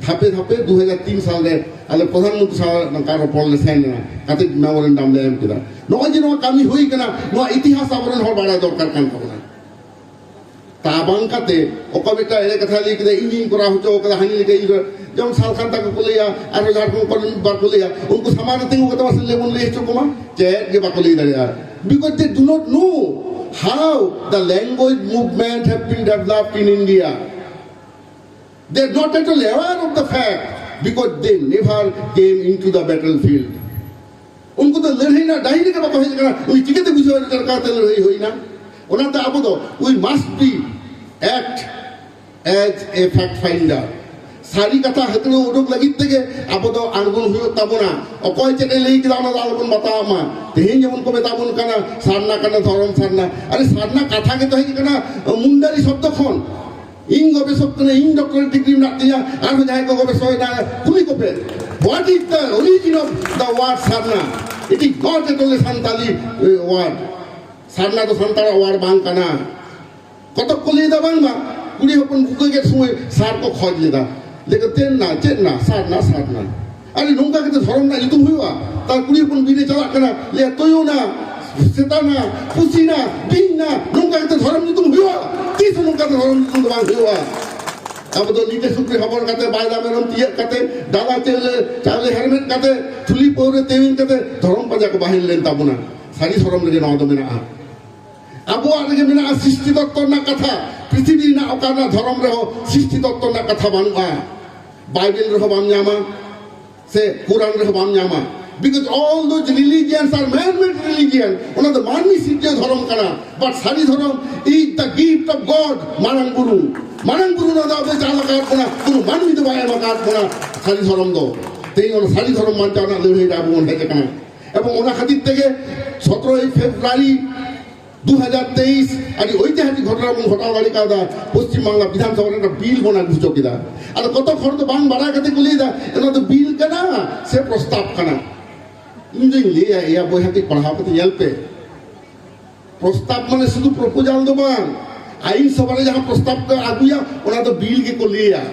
ᱫᱷᱟᱯᱮ ᱫᱷᱟᱯᱮ ᱫᱩ ᱦᱟᱡᱟᱨ ᱛᱤᱱ ᱥᱟᱞ ᱨᱮ ᱟᱞᱮ ᱯᱨᱚᱫᱷᱟᱱ ᱢᱚᱱᱛᱨᱤ ᱥᱟᱶ ᱱᱚᱝᱠᱟ ᱨᱚᱯᱚᱲ ᱞᱮ ᱥᱮᱱ ᱞᱮᱱᱟ, ᱠᱟᱛᱮ memorandum ᱞᱮ ᱮᱢ ᱠᱮᱫᱟ᱾ ᱱᱚᱜᱼᱚᱭ ᱡᱮ ᱱᱚᱣᱟ ᱠᱟᱹᱢᱤ ᱦᱩᱭ ᱠᱟᱱᱟ, ᱱᱚᱣᱟ ᱤᱛᱤᱦᱟᱥ ᱟᱵᱚᱨᱮᱱ ᱦᱚᱲ ᱵᱟᱲᱟᱭ ᱫᱚᱨᱠᱟᱨ ᱠᱟᱱ ᱛᱟᱵᱚᱱᱟ᱾ ᱛᱟ ᱵᱟᱝ ᱠᱟᱛᱮ ᱚᱠᱚᱭ ᱢᱤᱫᱴᱟᱝ ᱮᱲᱮ ᱠᱟᱛᱷᱟᱭ ᱞᱟᱹᱭ ᱠᱮᱫᱟ, ᱤᱧᱤᱧ ᱠᱚᱨᱟᱣ ᱦᱚᱪᱚ ᱠᱟᱫᱟ, ᱦᱟᱹᱱᱤ ᱞᱮᱠᱟ ᱤᱧ ᱫᱚ, ᱡᱮᱢᱚᱱ ᱥᱟᱞᱠᱷᱟᱱ ᱛᱟᱠᱚ ᱠᱚ ᱞᱟᱹᱭᱟ, ᱟᱨᱦᱚᱸ ᱡᱷᱟᱲᱠᱷᱚᱸᱰ ᱠᱚᱨᱮᱱ ᱢᱤᱫ ᱵᱟᱨ ᱠᱚ ᱞᱟᱹᱭᱟ, ᱩᱱᱠᱩ ᱥᱟᱢᱟᱝ ᱨᱮ ᱛᱤᱸᱜᱩ ᱠᱟᱛᱮ ᱢᱟᱥᱮ ᱞᱟᱹᱭ ᱵᱚᱱ ᱞᱟᱹᱭ ᱦᱚᱪᱚ ᱠᱚᱢᱟ, ᱪᱮᱫ ᱜᱮ ᱵᱟᱠᱚ ᱞᱟᱹᱭ ᱫᱟᱲᱮᱭᱟᱜᱼᱟ, because they do not know how the language movement have been developed in India. They are not at all aware of the fact because they never came into the battlefield. ᱩᱱᱠᱩ ᱫᱚ ᱞᱟᱹᱲᱦᱟᱹᱭ ᱨᱮᱱᱟᱜ ᱰᱟᱹᱦᱤ ᱨᱮᱜᱮ ᱵᱟᱠᱚ ᱦᱮᱡ ᱟᱠᱟᱱᱟ᱾ ᱩᱱᱤ ᱪᱤᱠᱟᱹᱛᱮ ᱵᱩᱡᱷᱟᱹᱣ ᱫᱟᱲᱮᱭᱟᱜᱼᱟ ᱚᱠᱟᱛᱮ ᱞᱟᱹᱲᱦᱟᱹᱭ ᱦᱩᱭᱱᱟ? ᱚᱱᱟᱛᱮ ᱟᱵᱚ ᱫᱚ we must be act as a fact finder. ᱥᱟᱹᱨᱤ ᱠᱟᱛᱷᱟ ᱦᱟᱹᱛᱲᱟᱹᱣ ᱩᱰᱩᱠ ᱞᱟᱹᱜᱤᱫ ᱛᱮᱜᱮ ᱟᱵᱚ ᱫᱚ ᱟᱬᱜᱚᱱ ᱦᱩᱭᱩᱜ ᱛᱟᱵᱚᱱᱟ᱾ ᱚᱠᱚᱭ ᱪᱮᱫ ᱮ ᱞᱟᱹᱭ ᱠᱮᱫᱟ, ᱚᱱᱟ ᱫᱚ ᱟᱞᱚᱵᱚᱱ ᱵᱟᱛᱟᱣ ᱢᱟ᱾ ᱛᱮᱦᱮᱧ ᱡᱮᱢᱚᱱ ᱠᱚ ᱢᱮᱛᱟ ᱵᱚᱱ ᱠᱟᱱᱟ ᱥᱟᱨᱱᱟ ᱠᱟᱱᱟ, ᱫᱷᱚᱨᱚᱢ ᱥᱟᱨᱱᱟ᱾ ᱟᱨᱮ, ᱥᱟᱨᱱᱟ ᱠᱟᱛᱷᱟ ᱜᱮᱛᱚ ᱦᱮᱡ ᱠᱟᱱᱟ ᱢᱩᱱᱰᱟᱨᱤ ᱥᱚᱵᱫᱚ ᱠᱷᱚᱱ᱾ ᱤᱧ ᱜᱚᱵᱮᱥᱚᱠ ᱠᱟᱹᱱᱟᱹᱧ, ᱤᱧ ᱰᱚᱠᱴᱚᱨᱮᱴ ᱰᱤᱜᱽᱨᱤ ᱢᱮᱱᱟᱜ ᱛᱤᱧᱟ, ᱟᱨᱦᱚᱸ ᱡᱟᱦᱟᱸᱭ ᱠᱚ ᱜᱚᱵᱮᱥᱚᱭᱮᱫᱟ, ᱠᱩᱞᱤ ᱠᱚᱯᱮ, what is the origin of the word Sarna? It is not at all a Santali, uh, word. ᱥᱟᱨᱱᱟ ᱫᱚ ᱥᱟᱱᱛᱟᱲᱟᱜ word ᱵᱟᱝ ᱠᱟᱱᱟ᱾ ᱠᱚᱛᱚᱠ ᱠᱚ ᱞᱟᱹᱭ ᱮᱫᱟ ᱵᱟᱝᱢᱟ ᱠᱩᱲᱤ ᱦᱚᱯᱚᱱ ᱵᱩᱠᱟᱹ ᱜᱮᱫ ᱥᱚᱢᱚᱭ ᱥᱟᱨ ᱠᱚ ᱠᱷᱚᱡ ᱞᱮᱫᱟ᱾ ᱞᱟᱹᱭ ᱠᱚ, "ᱪᱮᱫ ᱱᱟ, ᱪᱮᱫ ᱱᱟ, ᱥᱟᱨ ᱱᱟ, ᱥᱟᱨ ᱱᱟ?" ᱟᱨᱮ, ᱱᱚᱝᱠᱟ ᱠᱟᱛᱮ ᱫᱷᱚᱨᱚᱢ ᱨᱮᱱᱟᱜ ᱧᱩᱛᱩᱢ ᱦᱩᱭᱩᱜᱼᱟ? ᱛᱟᱨ ᱠᱩᱲᱤ ᱦᱚᱯᱚᱱ ᱵᱤᱨ ᱮ ᱪᱟᱞᱟᱜ ᱠᱟᱱᱟ, ᱞᱟᱹᱭᱟ, "ᱛᱩᱭᱩ ᱱᱟ, ᱥᱮᱛᱟ ᱱᱟ, ᱯᱩᱥᱤ ᱱᱟ, ᱵᱤᱧ ᱱᱟ, ᱱᱚᱝᱠᱟ ᱠᱟᱛᱮ ᱫᱷᱚᱨᱚᱢ ᱧᱩᱛᱩᱢ ᱦᱩᱭᱩᱜᱼᱟ?" ᱛᱤᱥ ᱦᱚᱸ ᱱᱚᱝᱠᱟ ᱫᱚ ᱫᱷᱚᱨᱚᱢ ᱧᱩᱛᱩᱢ ᱫᱚ ᱵᱟᱝ ᱦᱩᱭᱩᱜᱼᱟ᱾ ᱟᱵᱚ ᱫᱚ ᱱᱤᱛᱮ ᱥᱩᱠᱨᱤ ᱦᱚᱯᱚᱱ ᱠᱟᱛᱮ, ᱵᱟᱭᱞᱟ ᱢᱮᱨᱚᱢ ᱛᱤᱭᱟᱹᱜ ᱠᱟᱛᱮ, ᱰᱟᱞᱟ ᱪᱟᱣᱞᱮ, ᱪᱟᱣᱞᱮ ᱦᱮᱨᱢᱮᱫ ᱠᱟᱛᱮ, ᱴᱷᱩᱞᱤ ᱯᱟᱹᱣᱨᱟᱹ ᱛᱮᱣᱮᱧ ᱠᱟᱛᱮ ᱫᱷᱚᱨᱚᱢ ᱯᱟᱸᱡᱟ ᱠᱚ ᱵᱟᱦᱮᱞ ᱞᱮᱱ ᱛᱟᱵᱚᱱᱟ᱾ ᱥᱟᱹᱨᱤ ᱫᱷᱚᱨᱚᱢ ᱨᱮᱜᱮ ᱱᱚᱣᱟ ᱫᱚ ᱢᱮᱱᱟᱜᱼᱟ᱾ ᱟᱵᱚᱣᱟᱜ ᱨᱮᱜᱮ ᱢᱮᱱᱟᱜᱼᱟ ᱥᱨᱤᱥᱴᱤ ᱛᱚᱛᱛᱚ ᱨᱮᱱᱟᱜ ᱠᱟᱛᱷᱟ᱾ ᱯᱨᱤᱛᱷᱤᱵᱤ ᱨᱮᱱᱟᱜ ᱚᱠᱟ ᱨᱮᱱᱟᱜ ᱫᱷᱚᱨᱚᱢ ᱨᱮᱦᱚᱸ ᱥᱨᱤᱥᱴᱤ ᱛᱚᱛᱛᱚ ᱨᱮᱱᱟᱜ ᱠᱟᱛᱷᱟ ᱵᱟᱹᱱᱩᱜᱼᱟ᱾ ᱵᱟᱭᱵᱮᱞ ᱨᱮᱦᱚᱸ ᱵᱟᱢ ᱧᱟᱢᱟ, ᱥᱮ ᱠᱩᱨᱟᱱ ᱨᱮᱦᱚᱸ ᱵᱟᱢ ᱧᱟᱢᱟ᱾ Because all those religions are man-made religion. ᱚᱱᱟ ᱫᱚ ᱢᱟᱹᱱᱢᱤ ᱥᱤᱨᱡᱟᱹᱣ ᱫᱷᱚᱨᱚᱢ ᱠᱟᱱᱟ᱾ But ᱥᱟᱹᱨᱤ ᱫᱷᱚᱨᱚᱢ is the gift of God. ᱢᱟᱨᱟᱝ ᱵᱩᱨᱩ, ᱢᱟᱨᱟᱝ ᱵᱩᱨᱩ ᱱᱚᱣᱟ ᱫᱚ ᱟᱵᱚ ᱪᱟᱞ ᱟᱠᱟᱫ ᱵᱚᱱᱟ, ᱠᱳᱱᱳ ᱢᱟᱹᱱᱢᱤ ᱫᱚ ᱵᱟᱭ ᱮᱢ ᱟᱠᱟᱫ ᱵᱚᱱᱟ ᱥᱟᱹᱨᱤ ᱫᱷᱚᱨᱚᱢ ᱫᱚ᱾ ᱛᱮᱦᱮᱧ ᱚᱱᱟ ᱥᱟᱹᱨᱤ ᱫᱷᱚᱨᱚᱢ ᱵᱟᱧᱪᱟᱣ ᱨᱮᱱᱟᱜ ᱞᱟᱹᱲᱦᱟᱹᱭ ᱨᱮ ᱟᱵᱚ ᱵᱚᱱ ᱦᱮᱡ ᱟᱠᱟᱱᱟ᱾ ᱮᱵᱚᱝ ᱚᱱᱟ ᱠᱷᱟᱹᱛᱤᱨ ᱛᱮᱜᱮ ᱥᱚᱛᱨᱚᱭ ᱯᱷᱮᱵᱽᱨᱩᱣᱟᱨᱤ ᱫᱩ ᱦᱟᱡᱟᱨ ᱛᱮᱭᱤᱥ ᱟᱹᱰᱤ ᱳᱭᱛᱤᱦᱟᱥᱤᱠ ᱜᱷᱚᱴᱚᱱᱟ ᱵᱚᱱ ᱜᱷᱚᱴᱟᱣ ᱫᱟᱲᱮ ᱠᱟᱣᱫᱟ᱾ ᱯᱚᱥᱪᱤᱢ ᱵᱟᱝᱞᱟ ᱵᱤᱫᱷᱟᱱ ᱥᱚᱵᱷᱟ ᱨᱮ ᱢᱤᱫᱴᱟᱝ ᱵᱤᱞ ᱵᱚᱱ ᱟᱹᱜᱩ ᱦᱚᱪᱚ ᱠᱮᱫᱟ᱾ ᱟᱫᱚ ᱠᱚᱛᱚᱠ ᱦᱚᱲ ᱫᱚ ᱵᱟᱝ ᱵᱟᱲᱟᱭ ᱠᱟᱛᱮ ᱠᱚ ᱞᱟᱹᱭ ᱮᱫᱟ, "ᱚᱱᱟ ᱫᱚ ᱵᱤᱞ ᱠᱟᱱᱟ ᱥᱮ ᱯᱨᱚᱥᱛᱟᱵ ᱠᱟᱱᱟ?" ᱤᱧ ᱫᱩᱧ ᱞᱟᱹᱭᱟ, ᱮᱭᱟ ᱵᱚᱭᱦᱟ, ᱠᱟᱹᱡ ᱯᱟᱲᱦᱟᱣ ᱠᱟᱛᱮ ᱧᱮᱞ ᱯᱮ᱾ ᱯᱨᱚᱥᱛᱟᱵ ᱢᱟᱱᱮ ᱥᱩᱫᱷᱩ ᱯᱨᱚᱯᱳᱡᱟᱞ ᱫᱚ ᱵᱟᱝ, ᱟᱭᱤᱱ ᱥᱚᱵᱷᱟ ᱨᱮ ᱡᱟᱦᱟᱸ ᱯᱨᱚᱥᱛᱟᱵ ᱠᱚ ᱟᱹᱜᱩᱭᱟ, ᱚᱱᱟ ᱫᱚ ᱵᱤᱞ ᱜᱮᱠᱚ ᱞᱟᱹᱭᱟ᱾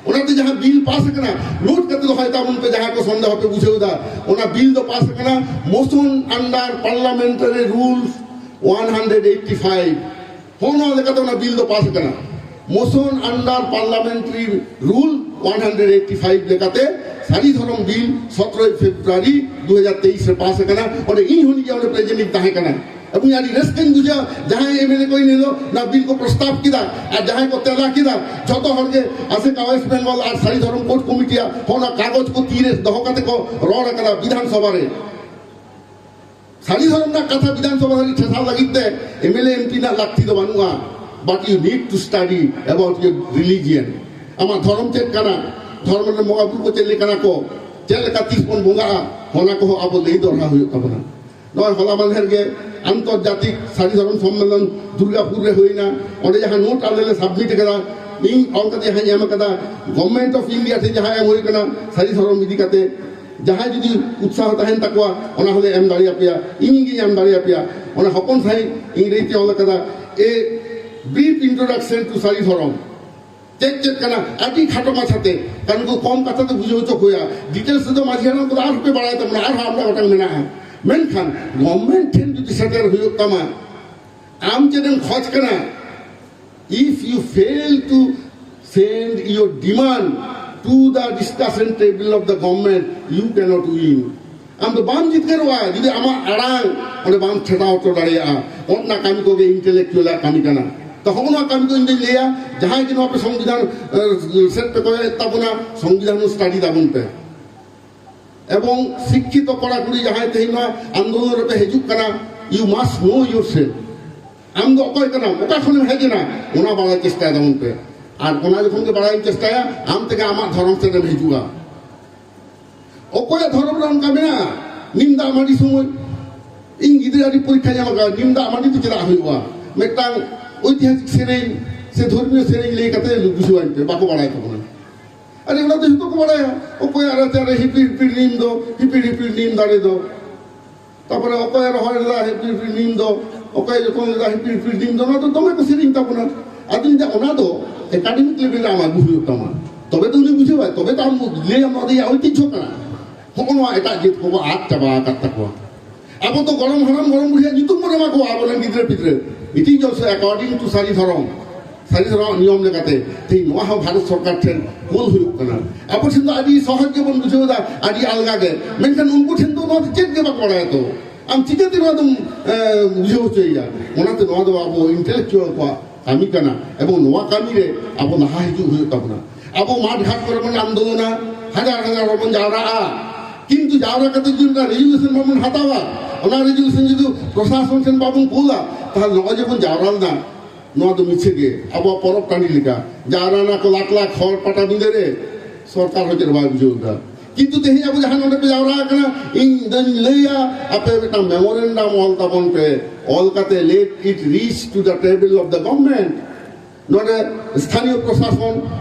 ᱚᱱᱟᱛᱮ ᱡᱟᱦᱟᱸ ᱵᱤᱞ ᱯᱟᱥ ᱟᱠᱟᱱᱟ, ᱱᱳᱴ ᱠᱟᱛᱮ ᱫᱚᱦᱚᱭ ᱛᱟᱵᱚᱱ ᱯᱮ, ᱡᱟᱦᱟᱸᱭ ᱠᱚ ᱥᱚᱱᱫᱮᱦᱚ ᱯᱮ ᱵᱩᱡᱷᱟᱹᱣ ᱮᱫᱟ, ᱚᱱᱟ ᱵᱤᱞ ᱫᱚ ᱯᱟᱥ ᱟᱠᱟᱱᱟ Motion Under Parliamentary Rules one hundred eighty five᱾ ᱦᱚᱸ, ᱱᱚᱣᱟ ᱞᱮᱠᱟᱛᱮ ᱚᱱᱟ ᱵᱤᱞ ᱫᱚ ᱯᱟᱥ ᱟᱠᱟᱱᱟ᱾ Motion Under Parliamentary Rule one hundred eighty five ᱞᱮᱠᱟᱛᱮ ᱥᱟᱹᱨᱤ ᱫᱷᱚᱨᱚᱢ ᱵᱤᱞ ᱥᱚᱛᱨᱚᱭ ᱯᱷᱮᱵᱽᱨᱩᱣᱟᱨᱤ ᱫᱩ ᱦᱟᱡᱟᱨ ᱛᱮᱭᱤᱥ ᱨᱮ ᱯᱟᱥ ᱟᱠᱟᱱᱟ᱾ ᱚᱸᱰᱮ ᱤᱧ ᱦᱚᱸ ᱱᱤᱡᱮ ᱚᱸᱰᱮ ᱯᱨᱮᱡᱮᱱᱴ ᱤᱧ ᱛᱟᱦᱮᱸ ᱠᱟᱱᱟ᱾ ᱮᱵᱚᱝ ᱟᱹᱰᱤ ᱨᱟᱹᱥᱠᱟᱹᱧ ᱵᱩᱡᱷᱟᱹᱣᱟ, ᱡᱟᱦᱟᱸᱭ ᱮᱢ ᱮᱞ ᱮ ᱠᱚ ᱤᱱ ᱦᱤᱞᱳᱜ ᱚᱱᱟ ᱵᱤᱞ ᱠᱚ ᱯᱨᱚᱥᱛᱟᱵ ᱠᱮᱫᱟ ᱟᱨ ᱡᱟᱦᱟᱸᱭ ᱠᱚ ᱛᱮᱞᱟ ᱠᱮᱫᱟ, ᱡᱷᱚᱛᱚ ᱦᱚᱲ ᱜᱮ ᱟᱥᱮᱠᱟ ᱳᱭᱮᱥᱴ ᱵᱮᱝᱜᱚᱞ ᱟᱨ ᱥᱟᱹᱨᱤ ᱫᱷᱚᱨᱚᱢ ᱠᱳᱰ ᱠᱚᱢᱤᱴᱤᱭᱟᱜ ᱦᱚᱸ ᱚᱱᱟ ᱠᱟᱜᱚᱡᱽ ᱠᱚ ᱛᱤᱨᱮ ᱫᱚᱦᱚ ᱠᱟᱛᱮ ᱠᱚ ᱨᱚᱲ ᱟᱠᱟᱫᱟ ᱵᱤᱫᱷᱟᱱ ᱥᱚᱵᱷᱟ ᱨᱮ᱾ ᱥᱟᱹᱨᱤ ᱫᱷᱚᱨᱚᱢ ᱨᱮᱱᱟᱜ ᱠᱟᱛᱷᱟ ᱵᱤᱫᱷᱟᱱ ᱥᱚᱵᱷᱟ ᱫᱷᱟᱹᱨᱤᱡ ᱴᱷᱮᱥᱟᱣ ᱞᱟᱹᱜᱤᱫ ᱛᱮ M L A M P ᱨᱮᱱᱟᱜ ᱞᱟᱹᱠᱛᱤ ᱫᱚ ᱵᱟᱹᱱᱩᱜᱼᱟ, but you need to study about your religion. ᱟᱢᱟᱜ ᱫᱷᱚᱨᱚᱢ ᱪᱮᱫ ᱠᱟᱱᱟ, ᱫᱷᱚᱨᱚᱢ ᱨᱮᱱ ᱵᱚᱸᱜᱟ ᱵᱩᱨᱩ ᱠᱚ ᱪᱮᱫ ᱞᱮᱠᱟᱱᱟ ᱠᱚ, ᱪᱮᱫ ᱞᱮᱠᱟ ᱛᱤᱥ ᱵᱚᱱ ᱵᱚᱸᱜᱟᱜᱼᱟ, ᱚᱱᱟ ᱠᱚᱦᱚᱸ ᱟᱵᱚ ᱞᱟᱹᱭ ᱫᱚᱦᱲᱟ ᱦᱩᱭᱩᱜ ᱛᱟᱵᱚᱱᱟ᱾ ᱱᱚᱜᱼᱚᱭ ᱦᱚᱞᱟ ᱢᱟᱫᱷᱮᱨ ᱜᱮ ᱟᱱᱛᱚᱨᱡᱟᱛᱤᱠ ᱥᱟᱹᱨᱤ ᱫᱷᱚᱨᱚᱢ ᱥᱚᱢᱢᱮᱞᱚᱱ ᱫᱩᱨᱜᱟᱯᱩᱨ ᱨᱮ ᱦᱩᱭᱱᱟ᱾ ᱚᱸᱰᱮ ᱡᱟᱦᱟᱸ ᱱᱳᱴ ᱟᱞᱮ ᱞᱮ ᱥᱟᱵᱢᱤᱴ ᱠᱟᱫᱟ, ᱤᱧ ᱚᱞ ᱠᱟᱛᱮ ᱡᱟᱦᱟᱸᱧ ᱮᱢ ᱠᱟᱫᱟ, ᱜᱚᱵᱷᱢᱮᱱᱴ ᱚᱯᱷ ᱤᱱᱰᱤᱭᱟ ᱴᱷᱮᱱ ᱡᱟᱦᱟᱸ ᱮᱢ ᱦᱩᱭ ᱠᱟᱱᱟ ᱥᱟᱹᱨᱤ ᱫᱷᱚᱨᱚᱢ ᱤᱫᱤ ᱠᱟᱛᱮ, ᱡᱟᱦᱟᱸᱭ ᱡᱩᱫᱤ ᱩᱛᱥᱟᱦᱚ ᱛᱟᱦᱮᱱ ᱛᱟᱠᱚᱣᱟ, ᱚᱱᱟ ᱦᱚᱸᱞᱮ ᱮᱢ ᱫᱟᱲᱮᱭᱟᱯᱮᱭᱟ, ᱤᱧ ᱜᱤᱧ ᱮᱢ ᱫᱟᱲᱮᱭᱟᱯᱮᱭᱟ᱾ ᱚᱱᱟ ᱦᱚᱯᱚᱱ ᱥᱟᱹᱦᱤᱡ ᱤᱝᱨᱮᱡᱤ ᱛᱮ ᱚᱞ ᱠᱟᱫᱟ, A Brief Introduction to ᱥᱟᱹᱨᱤ ᱫᱷᱚᱨᱚᱢ᱾ ᱪᱮᱫ ᱪᱮᱫ ᱠᱟᱱᱟ, ᱟᱹᱰᱤ ᱠᱷᱟᱴᱚ ᱢᱟᱪᱷᱟᱛᱮ, ᱠᱟᱨᱚᱱ ᱩᱱᱠᱩ ᱠᱚᱢ ᱠᱟᱛᱷᱟ ᱛᱮ ᱵᱩᱡᱷᱟᱹᱣ ᱦᱚᱪᱚ ᱠᱚ ᱦᱩᱭᱩᱜᱼᱟ᱾ ᱰᱤᱴᱮᱞᱥ ᱛᱮᱫᱚ ᱢᱟᱹᱡᱷᱤ ᱦᱟᱲᱟᱢ ᱠᱚᱫᱚ ᱟᱨᱦᱚᱸ ᱯᱮ ᱵᱟᱲᱟᱭ ᱛᱟᱵᱚᱱᱟ, ᱟᱨᱦᱚᱸ ᱟᱢᱫᱟ ᱜᱚᱴᱟᱝ ᱢᱮᱱᱟᱜᱼᱟ᱾ ᱢᱮᱱᱠᱷᱟᱱ ᱜᱚᱵᱷᱢᱮᱱᱴ ᱴᱷᱮᱱ ᱡᱩᱫᱤ ᱥᱮᱴᱮᱨ ᱦᱩᱭᱩᱜ ᱛᱟᱢᱟ, ᱟᱢ ᱪᱮᱫ ᱮᱢ ᱠᱷᱚᱡᱽ ᱠᱟᱱᱟ, if you fail to send your demand to the discussion table of the government, you cannot win. ᱟᱢ ᱫᱚ ᱵᱟᱢ ᱡᱤᱛᱠᱟᱹᱨᱚᱜᱼᱟ ᱡᱩᱫᱤ ᱟᱢᱟᱜ ᱟᱲᱟᱝ ᱚᱸᱰᱮ ᱵᱟᱢ ᱴᱷᱮᱞᱟᱣ ᱦᱚᱪᱚ ᱫᱟᱲᱮᱭᱟᱜᱼᱟ᱾ ᱚᱱᱟ ᱠᱟᱹᱢᱤ ᱠᱚᱜᱮ ᱤᱱᱴᱮᱞᱮᱠᱪᱩᱣᱟᱞᱟᱜ ᱠᱟᱹᱢᱤ ᱠᱟᱱᱟ᱾ ᱛᱚ ᱦᱚᱸᱜᱼᱚ ᱱᱚᱣᱟ ᱠᱟᱹᱢᱤ ᱫᱚ ᱤᱧ ᱫᱚᱧ ᱞᱟᱹᱭᱟ, ᱡᱟᱦᱟᱸᱭ ᱜᱮ ᱱᱚᱣᱟ ᱯᱮ ᱥᱚᱝᱵᱤᱫᱷᱟᱱ ᱥᱮᱫ ᱯᱮ ᱠᱚᱭᱚᱜ ᱮᱫ ᱛᱟᱵᱚᱱᱟ, ᱥᱚᱝᱵᱤᱫᱷᱟᱱ ᱦᱚᱸ ᱥᱴᱟᱰᱤ ᱛᱟᱵᱚᱱ ᱯᱮ᱾ ᱮᱵᱚᱝ ᱥᱤᱠᱠᱷᱤᱛᱚ ᱠᱚᱲᱟ ᱠᱩᱲᱤ ᱡᱟᱦᱟᱸᱭ ᱛᱮᱦᱮᱧ ᱱᱚᱣᱟ ᱟᱱᱫᱳᱞᱚᱱ ᱨᱮᱯᱮ ᱦᱤᱡᱩᱜ ᱠᱟᱱᱟ, you must know yourself. ᱟᱢ ᱫᱚ ᱚᱠᱚᱭ ᱠᱟᱱᱟᱢ, ᱚᱠᱟ ᱠᱷᱚᱱᱮᱢ ᱦᱮᱡ ᱮᱱᱟ, ᱚᱱᱟ ᱵᱟᱲᱟᱭ ᱪᱮᱥᱴᱟᱭ ᱛᱟᱵᱚᱱ ᱯᱮ᱾ ᱟᱨ ᱚᱱᱟ ᱡᱚᱠᱷᱚᱱ ᱜᱮ ᱵᱟᱲᱟᱭ ᱮᱢ ᱪᱮᱥᱴᱟᱭᱟ, ᱟᱢ ᱛᱮᱜᱮ ᱟᱢᱟᱜ ᱫᱷᱚᱨᱚᱢ ᱥᱮᱫ ᱮᱢ ᱦᱤᱡᱩᱜᱼᱟ᱾ ᱚᱠᱚᱭᱟᱜ ᱫᱷᱚᱨᱚᱢ ᱨᱮ ᱚᱱᱠᱟ ᱢᱮᱱᱟᱜᱼᱟ? ᱱᱤᱢ ᱫᱟᱜ ᱢᱟᱹᱰᱤ ᱥᱚᱢᱚᱭ ᱤᱧ ᱜᱤᱫᱽᱨᱟᱹ ᱟᱹᱰᱤ ᱯᱚᱨᱤᱠᱠᱷᱟᱧ ᱮᱢ ᱟᱠᱟᱫᱟ, ᱱᱤᱢ ᱫᱟᱜ ᱢᱟᱹᱰᱤ ᱫᱚ ᱪᱮᱫᱟᱜ ᱦᱩᱭᱩᱜᱼᱟ? ᱢᱤᱫᱴᱟᱝ ᱳᱭᱛᱤᱦᱟᱥᱤᱠ ᱥᱮᱨᱮᱧ ᱥᱮ ᱫᱷᱚᱨᱢᱤᱭᱚ ᱥᱮᱨᱮᱧ ᱞᱟᱹᱭ ᱠᱟᱛᱮ ᱵᱩᱡᱷᱟᱹᱣᱟᱹᱧ ᱯᱮ, ᱵᱟᱠᱚ ᱵᱟᱲᱟᱭ ᱛᱟᱵᱚᱱᱟ᱾ ᱟᱨ ᱚᱱᱟ ᱫᱚ ᱡᱷᱚᱛᱚ ᱠᱚ ᱵᱟᱲᱟᱭᱟ, ᱚᱠᱚᱭᱟᱜ ᱨᱟᱪᱟᱨᱮ ᱦᱤᱯᱤᱲ ᱦᱤᱯᱤᱲ ᱱᱤᱢ ᱫᱚ, ᱦᱤᱯᱤᱲ ᱦᱤᱯᱤᱲ ᱱᱤᱢ ᱫᱟᱨᱮ ᱫᱚ᱾ ᱛᱟᱯᱚᱨᱮ ᱚᱠᱚᱭᱮ ᱨᱚᱦᱚᱭ ᱞᱮᱫᱟ ᱦᱤᱯᱤᱲ ᱦᱤᱯᱤᱲ ᱱᱤᱢ ᱫᱚ, ᱚᱠᱚᱭᱮ ᱡᱚᱛᱚᱱ ᱞᱮᱫᱟ ᱦᱤᱯᱤᱲ ᱦᱤᱯᱤᱲ ᱱᱤᱢ ᱫᱚ, ᱚᱱᱟ ᱫᱚ ᱫᱚᱢᱮ ᱠᱚ ᱥᱮᱨᱮᱧ ᱛᱟᱵᱚᱱᱟ᱾ ᱟᱫᱚᱧ ᱞᱟᱹᱭᱫᱟ, ᱚᱱᱟ ᱫᱚ ᱮᱠᱟᱰᱮᱢᱤᱠ ᱞᱮᱵᱮᱞ ᱨᱮ ᱟᱢ ᱟᱹᱜᱩ ᱦᱩᱭᱩᱜ ᱛᱟᱢᱟ, ᱛᱚᱵᱮ ᱛᱚ ᱩᱱᱤ ᱵᱩᱡᱷᱟᱹᱣᱟᱭ, ᱛᱚᱵᱮ ᱛᱚ ᱟᱢ ᱞᱟᱹᱭᱟᱢ ᱱᱚᱣᱟ ᱫᱚ ᱤᱧᱟᱹᱜ ᱳᱭᱛᱤᱡᱷᱚ ᱠᱟᱱᱟ᱾ ᱦᱚᱸᱜᱼᱚ ᱱᱚᱣᱟ ᱮᱴᱟᱜ ᱡᱟᱹᱛ ᱠᱚᱠᱚ ᱟᱫ ᱪᱟᱵᱟ ᱟᱠᱟᱫ ᱛᱟᱠᱚᱣᱟ᱾ ᱟᱵᱚ ᱫᱚ ᱜᱚᱲᱚᱢ ᱦᱟᱲᱟᱢ ᱜᱚᱲᱚᱢ ᱵᱩᱲᱦᱤᱭᱟᱜ ᱧᱩᱛᱩᱢ ᱵᱚᱱ ᱮᱢᱟ ᱠᱚᱣᱟ ᱟᱵᱚᱨᱮᱱ ᱜᱤᱫᱽᱨᱟᱹ ᱯᱤᱫᱽᱨᱟᱹ᱾ It is also according to ᱥᱟᱹᱨᱤ ᱫᱷᱚᱨᱚᱢ, ᱥᱟᱹᱨᱤ ᱫᱷᱚᱨᱚᱢ ᱱᱤᱭᱚᱢ ᱞᱮᱠᱟᱛᱮ᱾ ᱛᱮᱦᱮᱧ ᱱᱚᱣᱟ ᱦᱚᱸ ᱵᱷᱟᱨᱚᱛ ᱥᱚᱨᱠᱟᱨ ᱴᱷᱮᱱ ᱠᱳᱞ ᱦᱩᱭᱩᱜ ᱠᱟᱱᱟ᱾ ᱟᱵᱚ ᱴᱷᱮᱱ ᱫᱚ ᱟᱹᱰᱤ ᱥᱚᱦᱚᱡ ᱜᱮᱵᱚᱱ ᱵᱩᱡᱷᱟᱹᱣ ᱮᱫᱟ, ᱟᱹᱰᱤ ᱟᱞᱜᱟ ᱜᱮ, ᱢᱮᱱᱠᱷᱟᱱ ᱩᱱᱠᱩ ᱴᱷᱮᱱ ᱫᱚ ᱱᱚᱣᱟ ᱫᱚ ᱪᱮᱫ ᱜᱮ ᱵᱟᱠᱚ ᱵᱟᱲᱟᱭᱟ᱾ ᱛᱚ ᱟᱢ ᱪᱤᱠᱟᱹᱛᱮ ᱱᱚᱣᱟ ᱫᱚᱢ, ᱮ, ᱵᱩᱡᱷᱟᱹᱣ ᱦᱚᱪᱚᱭᱮᱭᱟ? ᱚᱱᱟᱛᱮ ᱱᱚᱣᱟ ᱫᱚ ᱟᱵᱚ ᱤᱱᱴᱮᱞᱮᱠᱪᱩᱣᱟᱞ ᱠᱚᱣᱟᱜ ᱠᱟᱹᱢᱤ ᱠᱟᱱᱟ, ᱮᱵᱚᱝ ᱱᱚᱣᱟ ᱠᱟᱹᱢᱤ ᱨᱮ ᱟᱵᱚ ᱞᱟᱦᱟ ᱦᱤᱡᱩᱜ ᱦᱩᱭᱩᱜ ᱛᱟᱵᱚᱱᱟ᱾ ᱟᱵᱚ ᱢᱟᱴᱷ ᱜᱷᱟᱴ ᱠᱚᱨᱮ ᱵᱚᱱ ᱟᱱᱫᱳᱞᱚᱱᱟ, ᱦᱟᱡᱟᱨ ᱦᱟᱡᱟᱨ ᱦᱚᱲ ᱵᱚᱱ ᱡᱟᱣᱨᱟᱜᱼᱟ, ᱠᱤᱱᱛᱩ ᱡᱟᱣᱨᱟ ᱠᱟᱛᱮ ᱡᱩᱫᱤ ᱚᱱᱟ ᱨᱮᱡᱩᱞᱩᱥᱚᱱ ᱵᱟᱵᱚᱱ ᱦᱟᱛᱟᱣᱟ, ᱚᱱᱟ ᱨᱮᱡᱩᱞᱩᱥᱚᱱ ᱡᱩᱫᱤ ᱯᱨᱚᱥᱟᱥᱚᱱ ᱴᱷᱮᱱ ᱵᱟᱵᱚᱱ ᱠᱩᱞᱟ, ᱛᱟᱦᱞᱮ ᱱᱚᱜᱼᱚᱭ ᱡᱮᱵᱚᱱ ᱡᱟᱣᱨᱟ ᱞᱮᱱᱟ, ᱱᱚᱣᱟ ᱫᱚ ᱢᱤᱪᱷᱟᱹ ᱜᱮ, ᱟᱵᱚᱣᱟᱜ ᱯᱚᱨᱚᱵᱽ ᱴᱟᱺᱰᱤ ᱞᱮᱠᱟ᱾ ᱡᱟᱣᱨᱟ ᱱᱟᱠᱚ ᱞᱟᱠᱷ ᱞᱟᱠᱷ ᱦᱚᱲ ᱯᱟᱴᱟᱵᱤᱸᱫᱟᱹ ᱨᱮ, ᱥᱚᱨᱠᱟᱨ ᱦᱚᱸ ᱪᱮᱫ ᱦᱚᱸ ᱵᱟᱭ ᱵᱩᱡᱷᱟᱹᱣ ᱮᱫᱟ᱾ ᱠᱤᱱᱛᱩ ᱛᱮᱦᱮᱧ ᱟᱵᱚ ᱡᱟᱦᱟᱸ ᱱᱚᱰᱮ ᱯᱮ ᱡᱟᱣᱨᱟ ᱟᱠᱟᱱᱟ, ᱤᱧ ᱫᱚᱧ ᱞᱟᱹᱭᱟ, ᱟᱯᱮ ᱢᱤᱫᱴᱟᱝ memorandum ᱚᱞ ᱛᱟᱵᱚᱱ ᱯᱮ, ᱚᱞ ᱠᱟᱛᱮ let it reach to the table of the government. ᱱᱚᱰᱮ ᱥᱛᱷᱟᱱᱤᱭᱚ ᱯᱨᱚᱥᱟᱥᱚᱱ,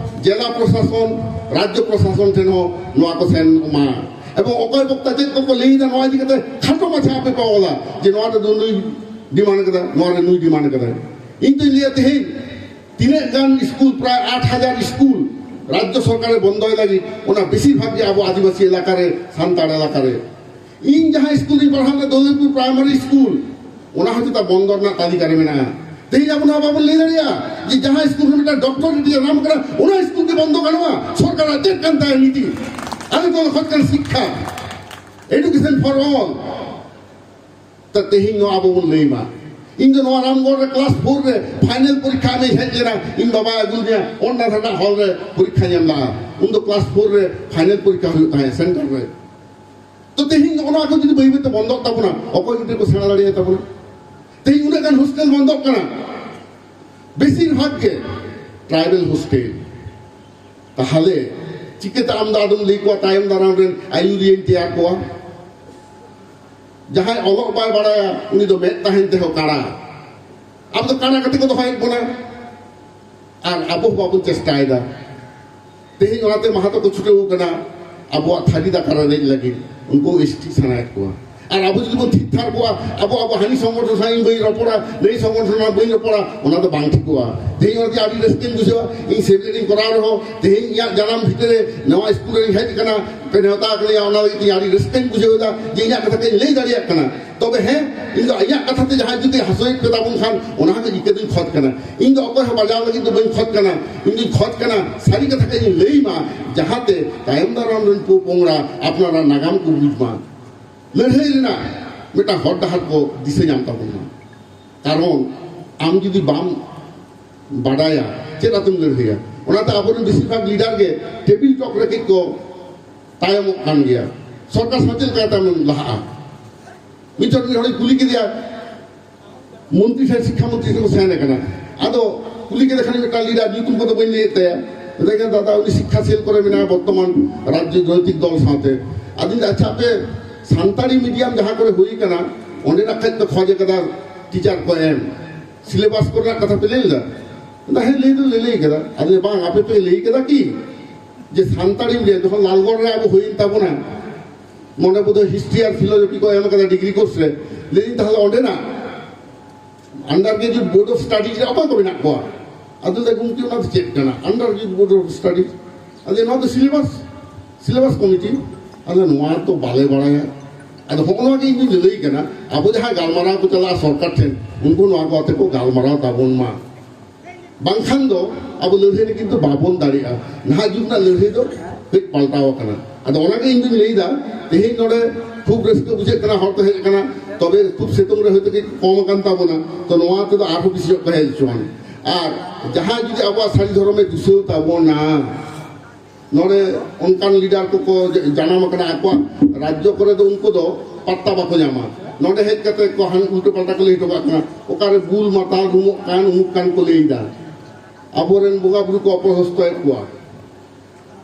ᱡᱮᱞᱟ ᱯᱨᱚᱥᱟᱥᱚᱱ, ᱨᱟᱡᱽᱡᱚ ᱯᱨᱚᱥᱟᱥᱚᱱ ᱴᱷᱮᱱ ᱦᱚᱸ ᱱᱚᱣᱟ ᱠᱚ ᱥᱮᱱ ᱢᱟ᱾ ᱮᱵᱚᱝ ᱚᱠᱚᱭ ᱵᱚᱠᱛᱟ ᱪᱮᱫ ᱠᱚᱠᱚ ᱞᱟᱹᱭ ᱮᱫᱟ, ᱱᱚᱣᱟ ᱤᱫᱤ ᱠᱟᱛᱮ ᱠᱷᱟᱴᱚ ᱢᱟᱪᱷᱟ ᱟᱯᱮ ᱯᱮ ᱚᱞᱟ ᱡᱮ ᱱᱚᱣᱟ ᱨᱮᱫᱚ ᱱᱩᱭ demand ᱠᱟᱫᱟ, ᱱᱚᱣᱟ ᱨᱮ ᱱᱩᱭ demand ᱠᱟᱫᱟᱭ᱾ ᱤᱧ ᱫᱚᱧ ᱞᱟᱹᱭᱟ, ᱛᱮᱦᱮᱧ ᱛᱤᱱᱟᱹᱜ ᱜᱟᱱ ᱥᱠᱩᱞ, ᱯᱨᱟᱭ ᱟᱴ ᱦᱟᱡᱟᱨ ᱥᱠᱩᱞ ᱨᱟᱡᱽᱡᱚ ᱥᱚᱨᱠᱟᱨᱮ ᱵᱚᱱᱫᱚᱭ ᱞᱟᱹᱜᱤᱫ, ᱚᱱᱟ ᱵᱮᱥᱤᱨ ᱵᱷᱟᱜᱽ ᱜᱮ ᱟᱵᱚ ᱟᱹᱫᱤᱵᱟᱹᱥᱤ ᱮᱞᱟᱠᱟ ᱨᱮ, ᱥᱟᱱᱛᱟᱲ ᱮᱞᱟᱠᱟ ᱨᱮ᱾ ᱤᱧ ᱡᱟᱦᱟᱸ ᱥᱠᱩᱞ ᱨᱤᱧ ᱯᱟᱲᱦᱟᱣ ᱞᱮᱫᱟ, ᱫᱚᱞᱚᱭᱯᱩᱨ ᱯᱨᱟᱭᱢᱟᱨᱤ ᱥᱠᱩᱞ, ᱚᱱᱟ ᱦᱚᱸ ᱪᱮᱛᱟ ᱵᱚᱱᱫᱚ ᱨᱮᱱᱟᱜ ᱛᱟᱹᱞᱤᱠᱟ ᱨᱮ ᱢᱮᱱᱟᱜᱼᱟ᱾ ᱛᱮᱦᱮᱧ ᱟᱵᱚ ᱱᱚᱣᱟ ᱵᱟᱵᱚᱱ ᱞᱟᱹᱭ ᱫᱟᱲᱮᱭᱟᱜᱼᱟ ᱡᱮ ᱡᱟᱦᱟᱸ ᱥᱠᱩᱞ ᱨᱮ ᱢᱤᱫᱴᱟᱝ doctorate ᱧᱟᱢ ᱠᱟᱱᱟ, ᱚᱱᱟ ᱥᱠᱩᱞ ᱜᱮ ᱵᱚᱱᱫᱚ ᱜᱟᱱᱚᱜᱼᱟ? ᱥᱚᱨᱠᱟᱨᱟᱜ ᱪᱮᱫ ᱠᱟᱱ ᱛᱟᱭᱟ ᱱᱤᱛᱤ? ᱟᱞᱮ ᱫᱚᱞᱮ ᱠᱷᱚᱡ ᱠᱟᱱᱟ ᱥᱤᱠᱠᱷᱟ, education for all᱾ ᱛᱟ ᱛᱮᱦᱮᱧ ᱱᱚᱣᱟ ᱟᱵᱚ ᱵᱚᱱ ᱞᱟᱹᱭ ᱢᱟ᱾ ᱤᱧ ᱫᱚ ᱱᱚᱣᱟ ᱨᱟᱢᱜᱚᱲ ᱨᱮ ᱠᱞᱟᱥ ᱯᱷᱳᱨ ᱨᱮ ᱯᱷᱟᱭᱱᱮᱞ ᱯᱚᱨᱤᱠᱠᱷᱟ ᱮᱢᱤᱧ ᱦᱮᱡ ᱞᱮᱱᱟ, ᱤᱧ ᱵᱟᱵᱟᱭ ᱟᱹᱜᱩ ᱞᱤᱧᱟ ᱚᱱᱟ ᱫᱷᱟᱨᱟ ᱦᱚᱞ ᱨᱮ ᱯᱚᱨᱤᱠᱠᱷᱟᱧ ᱮᱢ ᱞᱟᱜᱼᱟ᱾ ᱩᱱ ᱫᱚ ᱠᱞᱟᱥ ᱯᱷᱳᱨ ᱨᱮ ᱯᱷᱟᱭᱱᱮᱞ ᱯᱚᱨᱤᱠᱠᱷᱟ ᱦᱩᱭᱩᱜ ᱛᱟᱦᱮᱸᱫ ᱥᱮᱱᱴᱟᱨ ᱨᱮ᱾ ᱛᱚ ᱛᱮᱦᱮᱧ ᱱᱚᱜᱼᱚ ᱱᱚᱣᱟ ᱠᱚ ᱡᱩᱫᱤ ᱵᱟᱹᱭ ᱵᱟᱹᱭᱛᱮ ᱵᱚᱱᱫᱚᱜ ᱛᱟᱵᱚᱱᱟ, ᱚᱠᱚᱭ ᱜᱤᱫᱽᱨᱟᱹ ᱠᱚ ᱥᱮᱬᱟ ᱫᱟᱲᱮᱭᱟᱜ ᱛᱟᱵᱚᱱᱟ? ᱛᱮᱦᱮᱧ ᱩᱱᱟᱹᱜ ᱜᱟᱱ ᱦᱳᱥᱴᱮᱞ ᱵᱚᱱᱫᱚᱜ ᱠᱟᱱᱟ, ᱵᱮᱥᱤᱨ ᱵᱷᱟᱜᱽ ᱜᱮ ᱴᱨᱟᱭᱵᱮᱞ ᱦᱳᱥᱴᱮᱞ᱾ ᱛᱟᱦᱞᱮ ᱪᱤᱠᱟᱹᱛᱮ ᱟᱢ ᱫᱚ ᱟᱫᱚᱢ ᱞᱟᱹᱭ ᱠᱚᱣᱟ ᱛᱟᱭᱚᱢ ᱫᱟᱨᱟᱢ ᱨᱮᱱ ᱟᱹᱭᱩᱨᱤᱭᱟᱹᱧ ᱛᱮᱭᱟᱨ ᱠᱚᱣᱟ? ᱡᱟᱦᱟᱸᱭ ᱚᱞᱚᱜ ᱵᱟᱭ ᱵᱟᱲᱟᱭᱟ, ᱩᱱᱤ ᱫᱚ ᱢᱮᱫ ᱛᱟᱦᱮᱱ ᱛᱮᱦᱚᱸ ᱠᱟᱬᱟ᱾ ᱟᱵᱚ ᱫᱚ ᱠᱟᱬᱟ ᱠᱟᱛᱮ ᱠᱚ ᱫᱚᱦᱚᱭᱮᱫ ᱵᱚᱱᱟ, ᱟᱨ ᱟᱵᱚ ᱦᱚᱸ ᱵᱟᱵᱚᱱ ᱪᱮᱥᱴᱟᱭᱮᱫᱟ᱾ ᱛᱮᱦᱮᱧ ᱚᱱᱟᱛᱮ ᱢᱟᱦᱟᱛᱚ ᱠᱚ ᱪᱷᱩᱴᱟᱹᱣ ᱠᱟᱱᱟ ᱟᱵᱚᱣᱟᱜ ᱛᱷᱟᱹᱨᱤ ᱫᱟᱠᱟ ᱨᱮ ᱨᱮᱡ ᱞᱟᱹᱜᱤᱫ, ᱩᱱᱠᱩ ᱮᱥ ᱴᱤ ᱥᱟᱱᱟᱭᱮᱫ ᱠᱚᱣᱟ᱾ ᱟᱨ ᱟᱵᱚ ᱡᱩᱫᱤ ᱵᱚᱱ ᱛᱷᱤᱨ ᱛᱷᱟᱨ ᱠᱚᱜᱼᱟ, ᱟᱵᱚ, ᱟᱵᱚ ᱦᱟᱹᱱᱤ ᱥᱚᱝᱜᱚᱴᱷᱚᱱ ᱥᱟᱶ ᱤᱧ ᱵᱟᱹᱧ ᱨᱚᱯᱚᱲᱟ, ᱱᱟᱹᱭ ᱥᱚᱝᱜᱚᱴᱷᱚᱱ ᱥᱟᱶ ᱵᱟᱹᱧ ᱨᱚᱯᱚᱲᱟ, ᱚᱱᱟ ᱫᱚ ᱵᱟᱝ ᱴᱷᱤᱠᱚᱜᱼᱟ᱾ ᱛᱮᱦᱮᱧ ᱚᱱᱟᱛᱮ ᱟᱹᱰᱤ ᱨᱟᱹᱥᱠᱟᱹᱧ ᱵᱩᱡᱷᱟᱹᱣᱟ, ᱤᱧ ᱥᱮᱵᱮᱫ ᱤᱧ ᱠᱚᱨᱟᱣ ᱨᱮᱦᱚᱸ, ᱛᱮᱦᱮᱧ ᱤᱧᱟᱹᱜ ᱡᱟᱱᱟᱢ ᱵᱷᱤᱛᱟᱹᱨ ᱨᱮ ᱱᱟᱣᱟ ᱥᱠᱩᱞ ᱨᱮᱧ ᱦᱮᱡ ᱟᱠᱟᱱᱟ, ᱯᱮ ᱱᱮᱣᱛᱟ ᱟᱠᱟᱫᱤᱧᱟ, ᱚᱱᱟ ᱞᱟᱹᱜᱤᱫ ᱤᱧ ᱟᱹᱰᱤ ᱨᱟᱹᱥᱠᱟᱹᱧ ᱵᱩᱡᱷᱟᱹᱣ ᱮᱫᱟ ᱡᱮ ᱤᱧᱟᱹᱜ ᱠᱟᱛᱷᱟ ᱠᱚᱧ ᱞᱟᱹᱭ ᱫᱟᱲᱮᱭᱟᱜ ᱠᱟᱱᱟ᱾ ᱛᱚᱵᱮ ᱦᱮᱸ, ᱤᱧ ᱫᱚ ᱤᱧᱟᱹᱜ ᱠᱟᱛᱷᱟ ᱛᱮ ᱡᱟᱦᱟᱸᱭ ᱡᱩᱫᱤ ᱦᱟᱹᱥᱩᱭᱮᱫ ᱯᱮ ᱛᱟᱵᱚᱱ ᱠᱷᱟᱱ, ᱚᱱᱟ ᱦᱚᱸ ᱤᱠᱟᱹ ᱫᱚᱧ ᱠᱷᱚᱡᱽ ᱠᱟᱱᱟ᱾ ᱤᱧ ᱫᱚ ᱚᱠᱚᱭ ᱦᱚᱸ ᱵᱟᱡᱟᱣ ᱞᱟᱹᱜᱤᱫ ᱫᱚ ᱵᱟᱹᱧ ᱠᱷᱚᱡᱽ ᱠᱟᱱᱟ᱾ ᱤᱧ ᱫᱚᱧ ᱠᱷᱚᱡᱽ ᱠᱟᱱᱟ ᱥᱟᱹᱨᱤ ᱠᱟᱛᱷᱟ ᱜᱮ ᱤᱧ ᱞᱟᱹᱭ ᱢᱟ, ᱡᱟᱦᱟᱸᱛᱮ ᱛᱟᱭᱚᱢ ᱫᱟᱨᱟᱢ ᱨᱮᱱ ᱯᱚ ᱯᱚᱝᱲᱟ ᱟᱯᱱᱟᱨᱟᱜ ᱱᱟᱜᱟᱢ ᱠᱚ ᱵᱩᱡᱽ ᱢᱟ᱾ ᱞᱟᱹᱲᱦᱟᱹᱭ ᱨᱮᱱᱟᱜ ᱢᱤᱫᱴᱟᱝ ᱦᱚᱨ ᱰᱟᱦᱟᱨ ᱠᱚ ᱫᱤᱥᱟᱹ ᱧᱟᱢ ᱛᱟᱵᱚᱱ ᱢᱟ᱾ ᱠᱟᱨᱚᱱ ᱟᱢ ᱡᱩᱫᱤ ᱵᱟᱢ ᱵᱟᱰᱟᱭᱟ, ᱪᱮᱫ ᱟᱛᱮᱢ ᱞᱟᱹᱲᱦᱟᱹᱭᱟ? ᱚᱱᱟᱛᱮ ᱟᱵᱚᱨᱮᱱ ᱵᱮᱥᱤᱨ ᱵᱷᱟᱜᱽ ᱞᱤᱰᱟᱨ ᱜᱮ ᱴᱮᱵᱤᱞ ᱴᱚᱠ ᱨᱮ ᱠᱟᱹᱡ ᱠᱚ ᱛᱟᱭᱚᱢᱚᱜ ᱠᱟᱱ ᱜᱮᱭᱟ᱾ ᱥᱚᱨᱠᱟᱨ ᱥᱟᱶ ᱪᱮᱫ ᱞᱮᱠᱟᱛᱮ ᱟᱢᱮᱢ ᱞᱟᱦᱟᱜᱼᱟ? ᱢᱤᱫ ᱪᱷᱚᱴ ᱢᱤᱫ ᱦᱚᱲᱤᱧ ᱠᱩᱞᱤ ᱠᱮᱫᱮᱭᱟ, ᱢᱚᱱᱛᱨᱤ ᱴᱷᱮᱱ, ᱥᱤᱠᱠᱷᱟ ᱢᱚᱱᱛᱨᱤ ᱴᱷᱮᱱ ᱠᱚ ᱥᱮᱱ ᱟᱠᱟᱱᱟ, ᱟᱫᱚ ᱠᱩᱞᱤ ᱠᱮᱫᱮ ᱠᱷᱟᱱ ᱢᱤᱫᱴᱟᱝ ᱞᱤᱰᱟᱨ, ᱧᱩᱛᱩᱢ ᱠᱚᱫᱚ ᱵᱟᱹᱧ ᱞᱟᱹᱭᱮᱫ ᱛᱟᱭᱟ, ᱢᱮᱛᱟᱭ ᱠᱟᱱᱟ, "ᱫᱟᱫᱟ, ᱩᱱᱤ ᱥᱤᱠᱠᱷᱟ ᱥᱮᱞ ᱠᱚᱨᱮ ᱢᱮᱱᱟᱭᱟ ᱵᱚᱨᱛᱚᱢᱟᱱ, ᱨᱟᱡᱽᱱᱳᱭᱛᱤᱠ ᱫᱚᱞ ᱥᱟᱶᱛᱮ᱾" ᱟᱫᱚᱧ ᱞᱟᱹᱭᱫᱟ, "ᱟᱪᱪᱷᱟ, ᱟᱯᱮ ᱥᱟᱱᱛᱟᱲᱤ ᱢᱤᱰᱤᱭᱟᱢ ᱡᱟᱦᱟᱸ ᱠᱚᱨᱮ ᱦᱩᱭ ᱠᱟᱱᱟ, ᱚᱸᱰᱮᱱᱟᱜ ᱠᱷᱟᱡ ᱯᱮ ᱠᱷᱚᱡ ᱠᱟᱫᱟ ᱴᱤᱪᱟᱨ ᱠᱚ ᱮᱢ, ᱥᱤᱞᱮᱵᱟᱥ ᱠᱚᱨᱮᱱᱟᱜ ᱠᱟᱛᱷᱟ ᱯᱮ ᱞᱟᱹᱭ ᱞᱮᱫᱟ?" ᱢᱮᱱᱫᱟ, "ᱦᱮᱸ, ᱞᱟᱹᱭ ᱫᱚᱞᱮ ᱞᱟᱹᱭ ᱠᱟᱫᱟ᱾" ᱟᱫᱚ, "ᱵᱟᱝ, ᱟᱯᱮ ᱯᱮ ᱞᱟᱹᱭ ᱠᱟᱫᱟ ᱠᱤ ᱡᱮ ᱥᱟᱱᱛᱟᱲᱤ ᱢᱤᱰᱤᱭᱟᱢ ᱡᱚᱠᱷᱚᱱ ᱞᱟᱞᱜᱚᱲ ᱨᱮ ᱟᱵᱚ ᱦᱩᱭᱮᱱ ᱛᱟᱵᱚᱱᱟ, ᱱᱚᱰᱮ ᱵᱳᱫᱷᱚᱭ ᱦᱤᱥᱴᱨᱤ ᱟᱨ ᱯᱷᱤᱞᱳᱡᱚᱯᱷᱤ ᱠᱚ ᱮᱢ ᱠᱟᱫᱟ ᱰᱤᱜᱽᱨᱤ ᱠᱳᱨᱥ ᱨᱮ, ᱞᱟᱹᱭᱫᱟᱹᱧ, ᱛᱟᱦᱞᱮ ᱚᱸᱰᱮᱱᱟᱜ under graduate board of studies ᱨᱮ ᱚᱠᱚᱭ ᱠᱚ ᱢᱮᱱᱟᱜ ᱠᱚᱣᱟ?" ᱟᱫᱚ ᱞᱟᱹᱭ ᱫᱟ, "ᱜᱚᱢᱠᱮ, ᱚᱱᱟ ᱫᱚ ᱪᱮᱫ ᱠᱟᱱᱟ under graduate board of studies?" ᱟᱫᱚ, "ᱱᱚᱣᱟ ᱫᱚ ᱥᱤᱞᱮᱵᱟᱥ, ᱥᱤᱞᱮᱵᱟᱥ ᱠᱚᱢᱤᱴᱤ᱾" ᱟᱫᱚ ᱱᱚᱣᱟ ᱫᱚ ᱵᱟᱞᱮ ᱵᱟᱲᱟᱭᱟ᱾ ᱟᱫᱚ ᱦᱚᱸᱜᱼᱚ ᱱᱚᱣᱟ ᱜᱮ ᱤᱧ ᱫᱩᱧ ᱞᱟᱹᱞᱟᱹᱭ ᱠᱟᱱᱟ, ᱟᱵᱚ ᱡᱟᱦᱟᱸ ᱜᱟᱞᱢᱟᱨᱟᱣ ᱠᱚ ᱪᱟᱞᱟᱜᱼᱟ ᱥᱚᱨᱠᱟᱨ ᱴᱷᱮᱱ, ᱩᱱᱠᱩ ᱱᱚᱣᱟ ᱠᱚ ᱟᱛᱮ ᱠᱚ ᱜᱟᱞᱢᱟᱨᱟᱣ ᱛᱟᱵᱚᱱ ᱢᱟ, ᱵᱟᱝᱠᱷᱟᱱ ᱫᱚ ᱟᱵᱚ ᱞᱟᱹᱲᱦᱟᱹᱭ ᱨᱮ ᱠᱤᱱᱛᱩ ᱵᱟᱵᱚᱱ ᱫᱟᱲᱮᱭᱟᱜᱼᱟ᱾ ᱱᱟᱦᱟᱜ ᱡᱩᱜᱽ ᱨᱮᱱᱟᱜ ᱞᱟᱹᱲᱦᱟᱹᱭ ᱫᱚ ᱠᱟᱹᱡ ᱯᱟᱞᱴᱟᱣ ᱟᱠᱟᱱᱟ᱾ ᱟᱫᱚ ᱚᱱᱟᱜᱮ ᱤᱧ ᱫᱩᱧ ᱞᱟᱹᱭᱫᱟ, ᱛᱮᱦᱮᱧ ᱱᱚᱰᱮ ᱠᱷᱩᱵ ᱨᱟᱹᱥᱠᱟᱹ ᱵᱩᱡᱷᱟᱹᱜ ᱠᱟᱱᱟ, ᱦᱚᱲ ᱠᱚ ᱦᱮᱡ ᱟᱠᱟᱱᱟ, ᱛᱚᱵᱮ ᱠᱷᱩᱵ ᱥᱤᱛᱩᱝ ᱨᱮ ᱦᱚᱭᱛᱳ ᱠᱟᱹᱡ ᱠᱚᱢ ᱟᱠᱟᱱ ᱛᱟᱵᱚᱱᱟ, ᱛᱚ ᱱᱚᱣᱟ ᱛᱮᱫᱚ ᱟᱨᱦᱚᱸ ᱵᱮᱥᱤ ᱧᱚᱜ ᱠᱚ ᱦᱮᱡ ᱦᱚᱪᱚᱣᱟᱱ᱾ ᱟᱨ ᱡᱟᱦᱟᱸᱭ ᱡᱩᱫᱤ ᱟᱵᱚᱣᱟᱜ ᱥᱟᱹᱨᱤ ᱫᱷᱚᱨᱚᱢᱮ ᱫᱩᱥᱟᱹᱣ ᱛᱟᱵᱚᱱᱟ, ᱱᱚᱰᱮ ᱚᱱᱠᱟᱱ ᱞᱤᱰᱟᱨ ᱠᱚᱠᱚ ᱡᱟᱱᱟᱢ ᱟᱠᱟᱱᱟ, ᱟᱠᱚᱣᱟᱜ ᱨᱟᱡᱽᱡᱚ ᱠᱚᱨᱮ ᱫᱚ ᱩᱱᱠᱩ ᱫᱚ ᱯᱟᱛᱛᱟ ᱵᱟᱠᱚ ᱧᱟᱢᱟ᱾ ᱱᱚᱰᱮ ᱦᱮᱡ ᱠᱟᱛᱮ ᱠᱚ ᱦᱟᱱ ᱩᱞᱴᱟᱹ ᱯᱟᱞᱴᱟ ᱠᱚ ᱞᱟᱹᱭ ᱦᱚᱴᱚ ᱠᱟᱜ ᱠᱟᱱᱟ, ᱚᱠᱟᱨᱮ ᱵᱩᱞ ᱢᱟᱛᱟᱞ ᱨᱩᱢᱚᱜ ᱠᱟᱱ, ᱩᱢᱩᱠ ᱠᱟᱱ ᱠᱚ ᱞᱟᱹᱭᱫᱟ, ᱟᱵᱚᱨᱮᱱ ᱵᱚᱸᱜᱟ ᱵᱩᱨᱩ ᱠᱚ ᱚᱯᱚᱦᱚᱥᱛᱚᱭᱮᱫ ᱠᱚᱣᱟ᱾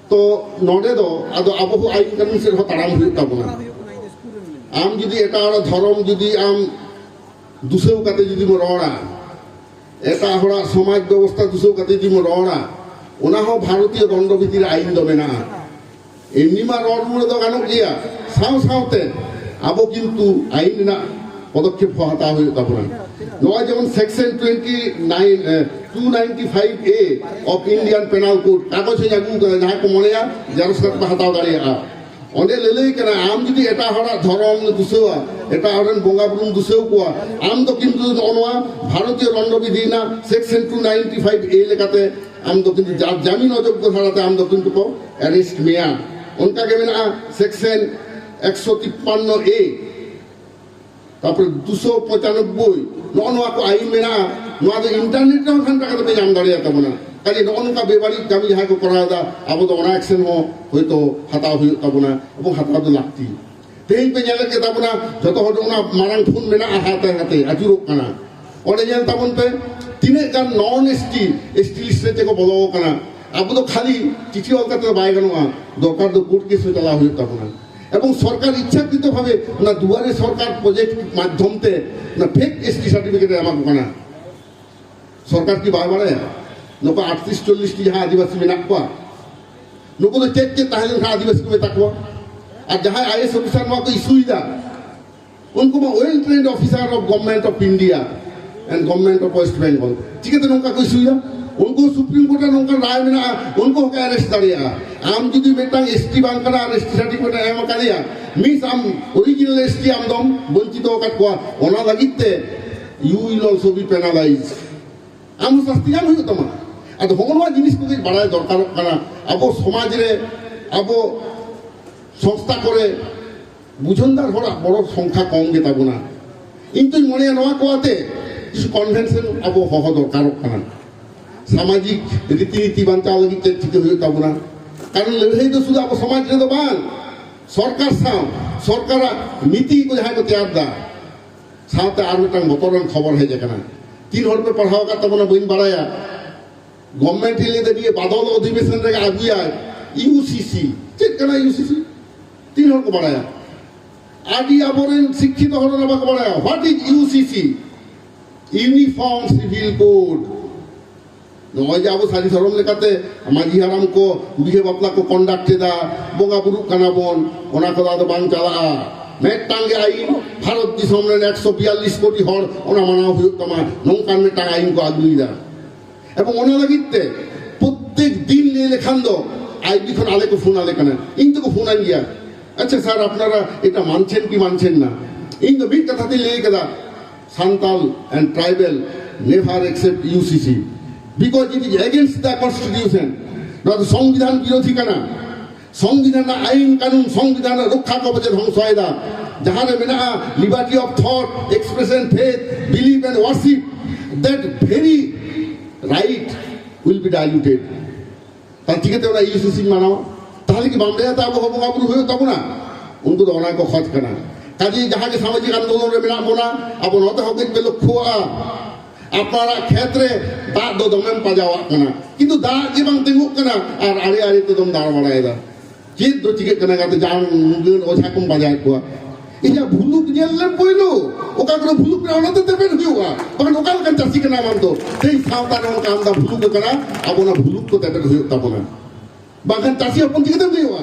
ᱛᱚ ᱱᱚᱰᱮ ᱫᱚ ᱟᱫᱚ ᱟᱵᱚ ᱦᱚᱸ ᱟᱭᱤᱱ ᱠᱟᱹᱱᱩᱱ ᱥᱮᱫ ᱦᱚᱸ ᱛᱟᱲᱟᱢ ᱦᱩᱭᱩᱜ ᱛᱟᱵᱚᱱᱟ᱾ ᱟᱢ ᱡᱩᱫᱤ ᱮᱴᱟᱜ ᱦᱚᱲᱟᱜ ᱫᱷᱚᱨᱚᱢ ᱡᱩᱫᱤ ᱟᱢ ᱫᱩᱥᱟᱹᱣ ᱠᱟᱛᱮ ᱡᱩᱫᱤᱢ ᱨᱚᱲᱟ, ᱮᱴᱟᱜ ᱦᱚᱲᱟᱜ ᱥᱚᱢᱟᱡᱽ ᱵᱮᱵᱚᱥᱛᱷᱟ ᱫᱩᱥᱟᱹᱣ ᱠᱟᱛᱮ ᱡᱩᱫᱤᱢ ᱨᱚᱲᱟ, ᱚᱱᱟ ᱦᱚᱸ ᱵᱷᱟᱨᱚᱛᱤᱭᱚ ᱫᱚᱱᱰᱚ ᱵᱤᱫᱷᱤ ᱨᱮ ᱟᱭᱤᱱ ᱫᱚ ᱢᱮᱱᱟᱜᱼᱟ᱾ ᱮᱢᱱᱤ ᱢᱟ ᱨᱚᱲ ᱨᱩᱣᱟᱹᱲ ᱫᱚ ᱜᱟᱱᱚᱜ ᱜᱮᱭᱟ, ᱥᱟᱶ ᱥᱟᱶᱛᱮ ᱟᱵᱚ ᱠᱤᱱᱛᱩ ᱟᱭᱤᱱ ᱨᱮᱱᱟᱜ ᱯᱚᱫᱚᱠᱷᱮᱯ ᱦᱚᱸ ᱦᱟᱛᱟᱣ ᱦᱩᱭᱩᱜ ᱛᱟᱵᱚᱱᱟ᱾ ᱱᱚᱣᱟ ᱡᱮᱢᱚᱱ section twenty nine, A, two ninety five A of Indian Penal Code ᱠᱟᱜᱚᱡᱽ ᱦᱚᱸᱧ ᱟᱹᱜᱩ ᱠᱟᱫᱟ, ᱡᱟᱦᱟᱸᱭ ᱠᱚ ᱢᱚᱱᱮᱭᱟ ᱡᱮᱨᱚᱠᱥ ᱠᱟᱛᱮ ᱯᱮ ᱦᱟᱛᱟᱣ ᱫᱟᱲᱮᱭᱟᱜᱼᱟ᱾ ᱚᱸᱰᱮ ᱞᱟᱹᱞᱟᱹᱭ ᱠᱟᱱᱟ, ᱟᱢ ᱡᱩᱫᱤ ᱮᱴᱟᱜ ᱦᱚᱲᱟᱜ ᱫᱷᱚᱨᱚᱢ ᱫᱩᱥᱟᱹᱣᱟ, ᱮᱴᱟᱜ ᱦᱚᱲ ᱨᱮᱱ ᱵᱚᱸᱜᱟ ᱵᱩᱨᱩᱢ ᱫᱩᱥᱟᱹᱣ ᱠᱚᱣᱟ, ᱟᱢ ᱫᱚ ᱠᱤᱱᱛᱩ ᱱᱚᱜᱼᱚ ᱱᱚᱣᱟ ᱵᱷᱟᱨᱚᱛᱤᱭᱚ ᱫᱚᱱᱰᱚ ᱵᱤᱫᱷᱤ ᱨᱮᱱᱟᱜ ᱥᱮᱠᱥᱚᱱ ᱴᱩ ᱱᱟᱭᱤᱱᱴᱤ ᱯᱷᱟᱭᱤᱵᱷ ᱮ ᱞᱮᱠᱟᱛᱮ ᱟᱢ ᱫᱚ ᱠᱤᱱᱛᱩ ᱡᱟ-, ᱡᱟᱢᱤᱱ ᱚᱡᱳᱜᱽᱜᱚ ᱫᱷᱟᱨᱟᱛᱮ ᱟᱢ ᱫᱚ ᱠᱤᱱᱛᱩ ᱠᱚ ᱮᱨᱮᱥᱴ ᱢᱮᱭᱟ᱾ ᱚᱱᱠᱟ ᱜᱮ ᱢᱮᱱᱟᱜᱼᱟ ᱥᱮᱠᱥᱚᱱ ᱮᱠᱥᱚ ᱛᱤᱯᱯᱟᱱᱱᱚ ᱮ, ᱛᱟᱨᱯᱚᱨᱮ ᱫᱩᱥᱚ ᱯᱚᱸᱪᱟᱱᱚᱵᱵᱳᱭ, ᱱᱚᱜᱼᱚ ᱱᱚᱣᱟ ᱠᱚ ᱟᱭᱤᱱ ᱢᱮᱱᱟᱜᱼᱟ᱾ ᱱᱚᱣᱟ ᱫᱚ ᱤᱱᱴᱟᱨᱱᱮᱴ ᱨᱮᱦᱚᱸ ᱜᱷᱟᱱᱴᱟ ᱠᱟᱛᱮ ᱯᱮ ᱧᱟᱢ ᱫᱟᱲᱮᱭᱟᱜ ᱛᱟᱵᱚᱱᱟ᱾ ᱠᱟᱡᱮ ᱱᱚᱜᱼᱚ ᱱᱚᱝᱠᱟ ᱵᱮᱵᱟᱹᱲᱤᱡ ᱠᱟᱹᱢᱤ ᱡᱟᱦᱟᱸᱭ ᱠᱚ ᱠᱚᱨᱟᱣ ᱮᱫᱟ, ᱟᱵᱚ ᱫᱚ ᱚᱱᱟ ᱮᱠᱥᱮᱱ ᱦᱚᱸ ᱦᱳᱭᱛᱳ ᱦᱟᱛᱟᱣ ᱦᱩᱭᱩᱜ ᱛᱟᱵᱚᱱᱟ ᱮᱵᱚᱝ ᱦᱟᱛᱟᱣ ᱫᱚ ᱞᱟᱹᱠᱛᱤ᱾ ᱛᱮᱦᱮᱧ ᱯᱮ ᱧᱮᱞᱮᱫ ᱜᱮ ᱛᱟᱵᱚᱱᱟ, ᱡᱚᱛᱚ ᱦᱚᱲ ᱚᱱᱟ ᱢᱟᱨᱟᱝ ᱯᱷᱳᱱ ᱢᱮᱱᱟᱜᱼᱟ, ᱦᱟᱛᱮ ᱦᱟᱛᱮ ᱟᱹᱪᱩᱨᱚᱜ ᱠᱟᱱᱟ᱾ ᱚᱸᱰᱮ ᱧᱮᱞ ᱛᱟᱵᱚᱱ ᱯᱮ, ᱛᱤᱱᱟᱹᱜ ᱜᱟᱱ ᱱᱚᱱ S T S T list ᱨᱮ ᱪᱮᱫ ᱠᱚ ᱵᱚᱞᱚ ᱟᱠᱟᱱᱟ? ᱟᱵᱚ ᱫᱚ ᱠᱷᱟᱹᱞᱤ ᱪᱤᱴᱷᱤ ᱚᱞ ᱠᱟᱛᱮ ᱫᱚ ᱵᱟᱭ ᱜᱟᱱᱚᱜᱼᱟ, ᱫᱚᱨᱠᱟᱨ ᱫᱚ ᱠᱳᱨᱴ ᱠᱮᱥ ᱦᱚᱸ ᱪᱟᱞᱟᱣ ᱦᱩᱭᱩᱜ ᱛᱟᱵᱚᱱᱟ᱾ ᱮᱵᱚᱝ ᱥᱚᱨᱠᱟᱨ ᱤᱪᱪᱷᱟᱠᱨᱤᱛᱚ ᱵᱷᱟᱵᱮ ᱚᱱᱟ ᱫᱩᱣᱟᱨᱮ ᱥᱚᱨᱠᱟᱨ ᱯᱨᱚᱡᱮᱠᱴ ᱢᱟᱫᱽᱫᱷᱚᱢ ᱛᱮ ᱚᱱᱟ ᱯᱷᱮᱠ ᱮᱥ ᱴᱤ ᱥᱟᱨᱴᱤᱯᱷᱤᱠᱮᱴ ᱮ ᱮᱢᱟ ᱠᱚ ᱠᱟᱱᱟ᱾ ᱥᱚᱨᱠᱟᱨ ᱠᱤ ᱵᱟᱭ ᱵᱟᱲᱟᱭᱟ? ᱱᱩᱠᱩ ᱟᱴᱛᱨᱤᱥ ᱪᱚᱞᱞᱤᱥ ᱴᱤ ᱡᱟᱦᱟᱸ ᱟᱹᱫᱤᱵᱟᱹᱥᱤ ᱢᱮᱱᱟᱜ ᱠᱚᱣᱟ, ᱱᱩᱠᱩ ᱫᱚ ᱪᱮᱫ ᱪᱮᱫ ᱛᱟᱦᱮᱸ ᱞᱮᱱᱠᱷᱟᱱ ᱟᱹᱫᱤᱵᱟᱹᱥᱤ ᱠᱚ ᱢᱮᱛᱟ ᱠᱚᱣᱟ? ᱟᱨ ᱡᱟᱦᱟᱸᱭ ᱟᱭ ᱮ ᱮᱥ ᱚᱯᱷᱤᱥᱟᱨ ᱱᱚᱣᱟ ᱠᱚ ᱤᱥᱩᱭᱮᱫᱟ, ᱩᱱᱠᱩ ᱢᱟ well trained officer of Government of India and Government of West Bengal᱾ ᱪᱤᱠᱟᱹᱛᱮ ᱱᱚᱝᱠᱟ ᱠᱚ ᱤᱥᱩᱭᱟ? ᱩᱱᱠᱩ ᱥᱩᱯᱨᱤᱢ ᱠᱳᱨᱴ ᱨᱮ ᱱᱚᱝᱠᱟ ᱨᱟᱭ ᱢᱮᱱᱟᱜᱼᱟ, ᱩᱱᱠᱩ ᱦᱚᱸᱠᱚ ᱟᱨᱮᱥᱴ ᱫᱟᱲᱮᱭᱟᱜᱼᱟ᱾ ᱟᱢ ᱡᱩᱫᱤ ᱢᱤᱫᱴᱟᱝ ᱮᱥ ᱴᱤ ᱵᱟᱝ ᱠᱟᱱᱟ ᱟᱨ ᱮᱥ ᱴᱤ ᱥᱟᱨᱴᱤᱯᱷᱤᱠᱮᱴ ᱮᱢ ᱟᱠᱟᱫᱮᱭᱟ, ᱢᱤᱥ ᱟᱢ ᱚᱨᱤᱡᱤᱱᱟᱞ ᱮᱥ ᱴᱤ ᱟᱢ ᱫᱚᱢ ᱵᱚᱧᱪᱤᱛ ᱟᱠᱟᱫ ᱠᱚᱣᱟ, ᱚᱱᱟ ᱞᱟᱹᱜᱤᱫ ᱛᱮ you will also be penalized᱾ ᱟᱢ ᱦᱚᱸ ᱥᱟᱥᱛᱤ ᱧᱟᱢ ᱦᱩᱭᱩᱜ ᱛᱟᱢᱟ᱾ ᱟᱫᱚ ᱦᱚᱸᱜᱼᱚ ᱱᱚᱣᱟ ᱡᱤᱱᱤᱥ ᱠᱚᱜᱮ ᱵᱟᱲᱟᱭ ᱫᱚᱨᱠᱟᱨᱚᱜ ᱠᱟᱱᱟ᱾ ᱟᱵᱚ ᱥᱚᱢᱟᱡᱽ ᱨᱮ, ᱟᱵᱚ ᱥᱚᱝᱥᱛᱷᱟ ᱠᱚᱨᱮ ᱵᱩᱡᱷᱟᱹᱱᱫᱟᱨ ᱦᱚᱲᱟᱜ ᱵᱚᱲᱚ ᱥᱚᱝᱠᱷᱟ ᱠᱚᱢ ᱜᱮ ᱛᱟᱵᱚᱱᱟ᱾ ᱤᱧ ᱫᱩᱧ ᱢᱚᱱᱮᱭᱟ ᱱᱚᱣᱟ ᱠᱚ ᱟᱛᱮ ᱠᱤᱪᱷᱩ ᱠᱚᱱᱵᱷᱮᱱᱥᱚᱱ ᱟᱵᱚ ᱦᱚᱦᱚ ᱫᱚᱨᱠᱟᱨᱚᱜ ᱠᱟᱱᱟ᱾ ᱥᱟᱢᱟᱡᱤᱠ ᱨᱤᱛᱤ ᱱᱤᱛᱤ ᱵᱟᱧᱪᱟᱣ ᱞᱟᱹᱜᱤᱫ ᱪᱮᱫ ᱪᱤᱠᱟᱹ ᱦᱩᱭᱩᱜ ᱛᱟᱵᱚᱱᱟ? ᱠᱟᱨᱚᱱ ᱞᱟᱹᱲᱦᱟᱹᱭ ᱫᱚ ᱥᱩᱫᱷᱩ ᱟᱵᱚ ᱥᱚᱢᱟᱡᱽ ᱨᱮᱫᱚ ᱵᱟᱝ, ᱥᱚᱨᱠᱟᱨ ᱥᱟᱶ, ᱥᱚᱨᱠᱟᱨᱟᱜ ᱱᱤᱛᱤ ᱠᱚ ᱡᱟᱦᱟᱸᱭ ᱠᱚ ᱛᱮᱭᱟᱨ ᱫᱟ, ᱥᱟᱶᱛᱮ ᱟᱨ ᱢᱤᱫᱴᱟᱝ ᱵᱚᱛᱚᱨᱟᱱ ᱠᱷᱚᱵᱚᱨ ᱦᱮᱡ ᱟᱠᱟᱱᱟ᱾ ᱛᱤᱱ ᱦᱚᱲ ᱯᱮ ᱯᱟᱲᱦᱟᱣ ᱟᱠᱟᱫ ᱛᱟᱵᱚᱱᱟ ᱵᱟᱹᱧ ᱵᱟᱲᱟᱭᱟ, ᱜᱚᱵᱷᱢᱮᱱᱴ ᱮ ᱞᱟᱹᱭ ᱮᱫᱟ ᱱᱤᱭᱟᱹ ᱵᱟᱫᱚᱞ ᱚᱫᱷᱤᱵᱮᱥᱚᱱ ᱨᱮᱜᱮ ᱟᱹᱜᱩᱭᱟ ᱤᱭᱩ ᱥᱤ ᱥᱤ᱾ ᱪᱮᱫ ᱠᱟᱱᱟ ᱤᱭᱩ ᱥᱤ ᱥᱤ? ᱛᱤᱱ ᱦᱚᱲ ᱠᱚ ᱵᱟᱲᱟᱭᱟ? ᱟᱹᱰᱤ ᱟᱵᱚᱨᱮᱱ ᱥᱤᱠᱠᱷᱤᱛ ᱦᱚᱲ ᱚᱱᱟ ᱵᱟᱠᱚ ᱵᱟᱲᱟᱭᱟ᱾ What is U C C? Uniform Civil Code᱾ ᱱᱚᱜᱼᱚᱭ ᱡᱮ ᱟᱵᱚ ᱥᱟᱹᱨᱤ ᱥᱚᱨᱚᱢ ᱞᱮᱠᱟᱛᱮ ᱢᱟᱹᱡᱷᱤ ᱦᱟᱲᱟᱢ ᱠᱚ ᱵᱤᱦᱟᱹ ᱵᱟᱯᱞᱟ ᱠᱚ ᱠᱚᱱᱰᱟᱠᱴ ᱮᱫᱟ, ᱵᱚᱸᱜᱟ ᱵᱩᱨᱩᱜ ᱠᱟᱱᱟ ᱵᱚᱱ, ᱚᱱᱟ ᱠᱚᱫᱚ ᱟᱫᱚ ᱵᱟᱝ ᱪᱟᱞᱟᱜᱼᱟ᱾ ᱢᱤᱫᱴᱟᱝ ᱜᱮ ᱟᱹᱭᱤᱱ, ᱵᱷᱟᱨᱚᱛ ᱫᱤᱥᱚᱢ ᱨᱮᱱ ᱮᱠᱥᱚ ᱵᱤᱭᱟᱞᱞᱤᱥ ᱠᱳᱴᱤ ᱦᱚᱲ ᱚᱱᱟ ᱢᱟᱱᱟᱣ ᱦᱩᱭᱩᱜ ᱛᱟᱢᱟ, ᱱᱚᱝᱠᱟᱱ ᱢᱤᱫᱴᱟᱝ ᱟᱹᱭᱤᱱ ᱠᱚ ᱟᱹᱜᱩᱭᱮᱫᱟ᱾ ᱮᱵᱚᱝ ᱚᱱᱟ ᱞᱟᱹᱜᱤᱫ ᱛᱮ ᱯᱨᱚᱛᱛᱮᱠ ᱫᱤᱱ ᱞᱟᱹᱭ ᱞᱮᱠᱷᱟᱱ ᱫᱚ ᱟᱭ ᱵᱤ ᱠᱷᱚᱱ ᱟᱞᱮ ᱠᱚ ᱯᱷᱳᱱ ᱟᱞᱮ ᱠᱟᱱᱟ, ᱤᱧ ᱫᱚᱠᱚ ᱯᱷᱳᱱ ᱟᱹᱧ ᱜᱮᱭᱟ, "ᱟᱪᱪᱷᱟ ᱥᱟᱨ, ᱟᱯᱱᱟᱨᱟ ᱮᱴᱟ ᱢᱟᱱᱪᱷᱮᱱ ᱠᱤ ᱢᱟᱱᱪᱷᱮᱱ ᱱᱟ?" ᱤᱧ ᱫᱚ ᱢᱤᱫ ᱠᱟᱛᱷᱟ ᱛᱮᱧ ᱞᱟᱹᱭ ᱠᱟᱫᱟ, Santal and tribal never accept U C C because it is against the constitution. ᱱᱚᱣᱟ ᱫᱚ ᱥᱚᱝᱵᱤᱫᱷᱟᱱ ᱵᱤᱨᱳᱫᱷᱤ ᱠᱟᱱᱟ᱾ ᱥᱚᱝᱵᱤᱫᱷᱟᱱ ᱨᱮᱱᱟᱜ ᱟᱭᱤᱱ ᱠᱟᱹᱱᱩᱱ, ᱥᱚᱝᱵᱤᱫᱷᱟᱱ ᱨᱮᱱᱟᱜ ᱨᱚᱠᱠᱷᱟ ᱠᱚᱵᱚᱡ ᱮ ᱫᱷᱚᱝᱥᱚᱭᱮᱫᱟ᱾ ᱡᱟᱦᱟᱸ ᱨᱮ ᱢᱮᱱᱟᱜᱼᱟ liberty of thought, expression, faith, belief and worship, that very right will be diluted. ᱛᱟᱦᱞᱮ ᱪᱤᱠᱟᱹᱛᱮ ᱚᱱᱟ ᱤᱭᱩ ᱥᱤ ᱥᱤᱧ ᱢᱟᱱᱟᱣᱟ? ᱛᱟᱦᱞᱮ ᱠᱤ ᱵᱟᱢ ᱞᱟᱹᱭᱟ ᱛᱚ ᱟᱵᱚ ᱦᱚᱸ ᱵᱚᱸᱜᱟ ᱵᱩᱨᱩ ᱦᱩᱭᱩᱜ ᱛᱟᱵᱚᱱᱟ? ᱩᱱᱠᱩ ᱫᱚ ᱚᱱᱟ ᱜᱮᱠᱚ ᱠᱷᱚᱡᱽ ᱠᱟᱱᱟ᱾ ᱠᱟᱡᱮ ᱡᱟᱦᱟᱸ ᱜᱮ ᱥᱟᱢᱟᱡᱤᱠ ᱟᱱᱫᱳᱞᱚᱱ ᱨᱮ ᱢᱮᱱᱟᱜ ᱵᱚᱱᱟ, ᱟᱵᱚ ᱱᱚᱣᱟ ᱛᱮᱦᱚᱸ ᱠᱟᱹᱡ ᱯᱮ ᱞᱚᱠᱠᱷᱚᱣᱟᱜᱼᱟ᱾ ᱟᱯᱱᱟᱨᱟᱜ ᱠᱷᱮᱛ ᱨᱮ ᱫᱟᱜ ᱫᱚ ᱫᱚᱢᱮᱢ ᱯᱟᱡᱟᱣᱟᱜ ᱠᱟᱱᱟ, ᱠᱤᱱᱛᱩ ᱫᱟᱜ ᱜᱮ ᱵᱟᱝ ᱛᱤᱸᱜᱩᱜ ᱠᱟᱱᱟ, ᱟᱨ ᱟᱲᱮ ᱟᱲᱮ ᱛᱮᱫᱚᱢ ᱫᱟᱬᱟ ᱵᱟᱲᱟᱭᱮᱫᱟ᱾ ᱪᱮᱫ ᱫᱚ ᱪᱤᱠᱟᱹᱜ ᱠᱟᱱᱟ ᱜᱟᱛᱮ? ᱡᱟᱦᱟᱸ ᱢᱩᱜᱟᱹᱱ ᱚᱡᱷᱟ ᱠᱚᱢ ᱯᱟᱸᱡᱟᱭᱮᱫ ᱠᱚᱣᱟ᱾ ᱤᱧᱟᱹᱜ ᱵᱷᱩᱞᱩᱠ ᱧᱮᱞ ᱞᱮᱢ ᱯᱳᱭᱞᱳ, ᱚᱠᱟ ᱠᱚᱨᱮ ᱵᱷᱩᱞᱩᱠ ᱢᱮᱱᱟᱜᱼᱟ, ᱚᱱᱟᱛᱮ ᱛᱮᱯᱮᱫ ᱦᱩᱭᱩᱜᱼᱟ᱾ ᱵᱟᱠᱷᱟᱱ ᱚᱠᱟ ᱞᱮᱠᱟᱱ ᱪᱟᱹᱥᱤ ᱠᱟᱱᱟᱢ ᱟᱢ ᱫᱚ? ᱛᱮᱦᱮᱧ ᱥᱟᱶᱛᱟ ᱨᱮ ᱚᱱᱠᱟ ᱟᱢᱫᱟ ᱵᱷᱩᱞᱩᱠ ᱟᱠᱟᱱᱟ, ᱟᱵᱚ ᱚᱱᱟ ᱵᱷᱩᱞᱩᱠ ᱠᱚ ᱛᱮᱯᱮᱫ ᱦᱩᱭᱩᱜ ᱛᱟᱵᱚᱱᱟ᱾ ᱵᱟᱝᱠᱷᱟᱱ ᱪᱟᱹᱥᱤ ᱦᱚᱯᱚᱱ ᱪᱤᱠᱟᱹᱛᱮᱢ ᱦᱩᱭᱩᱜᱼᱟ?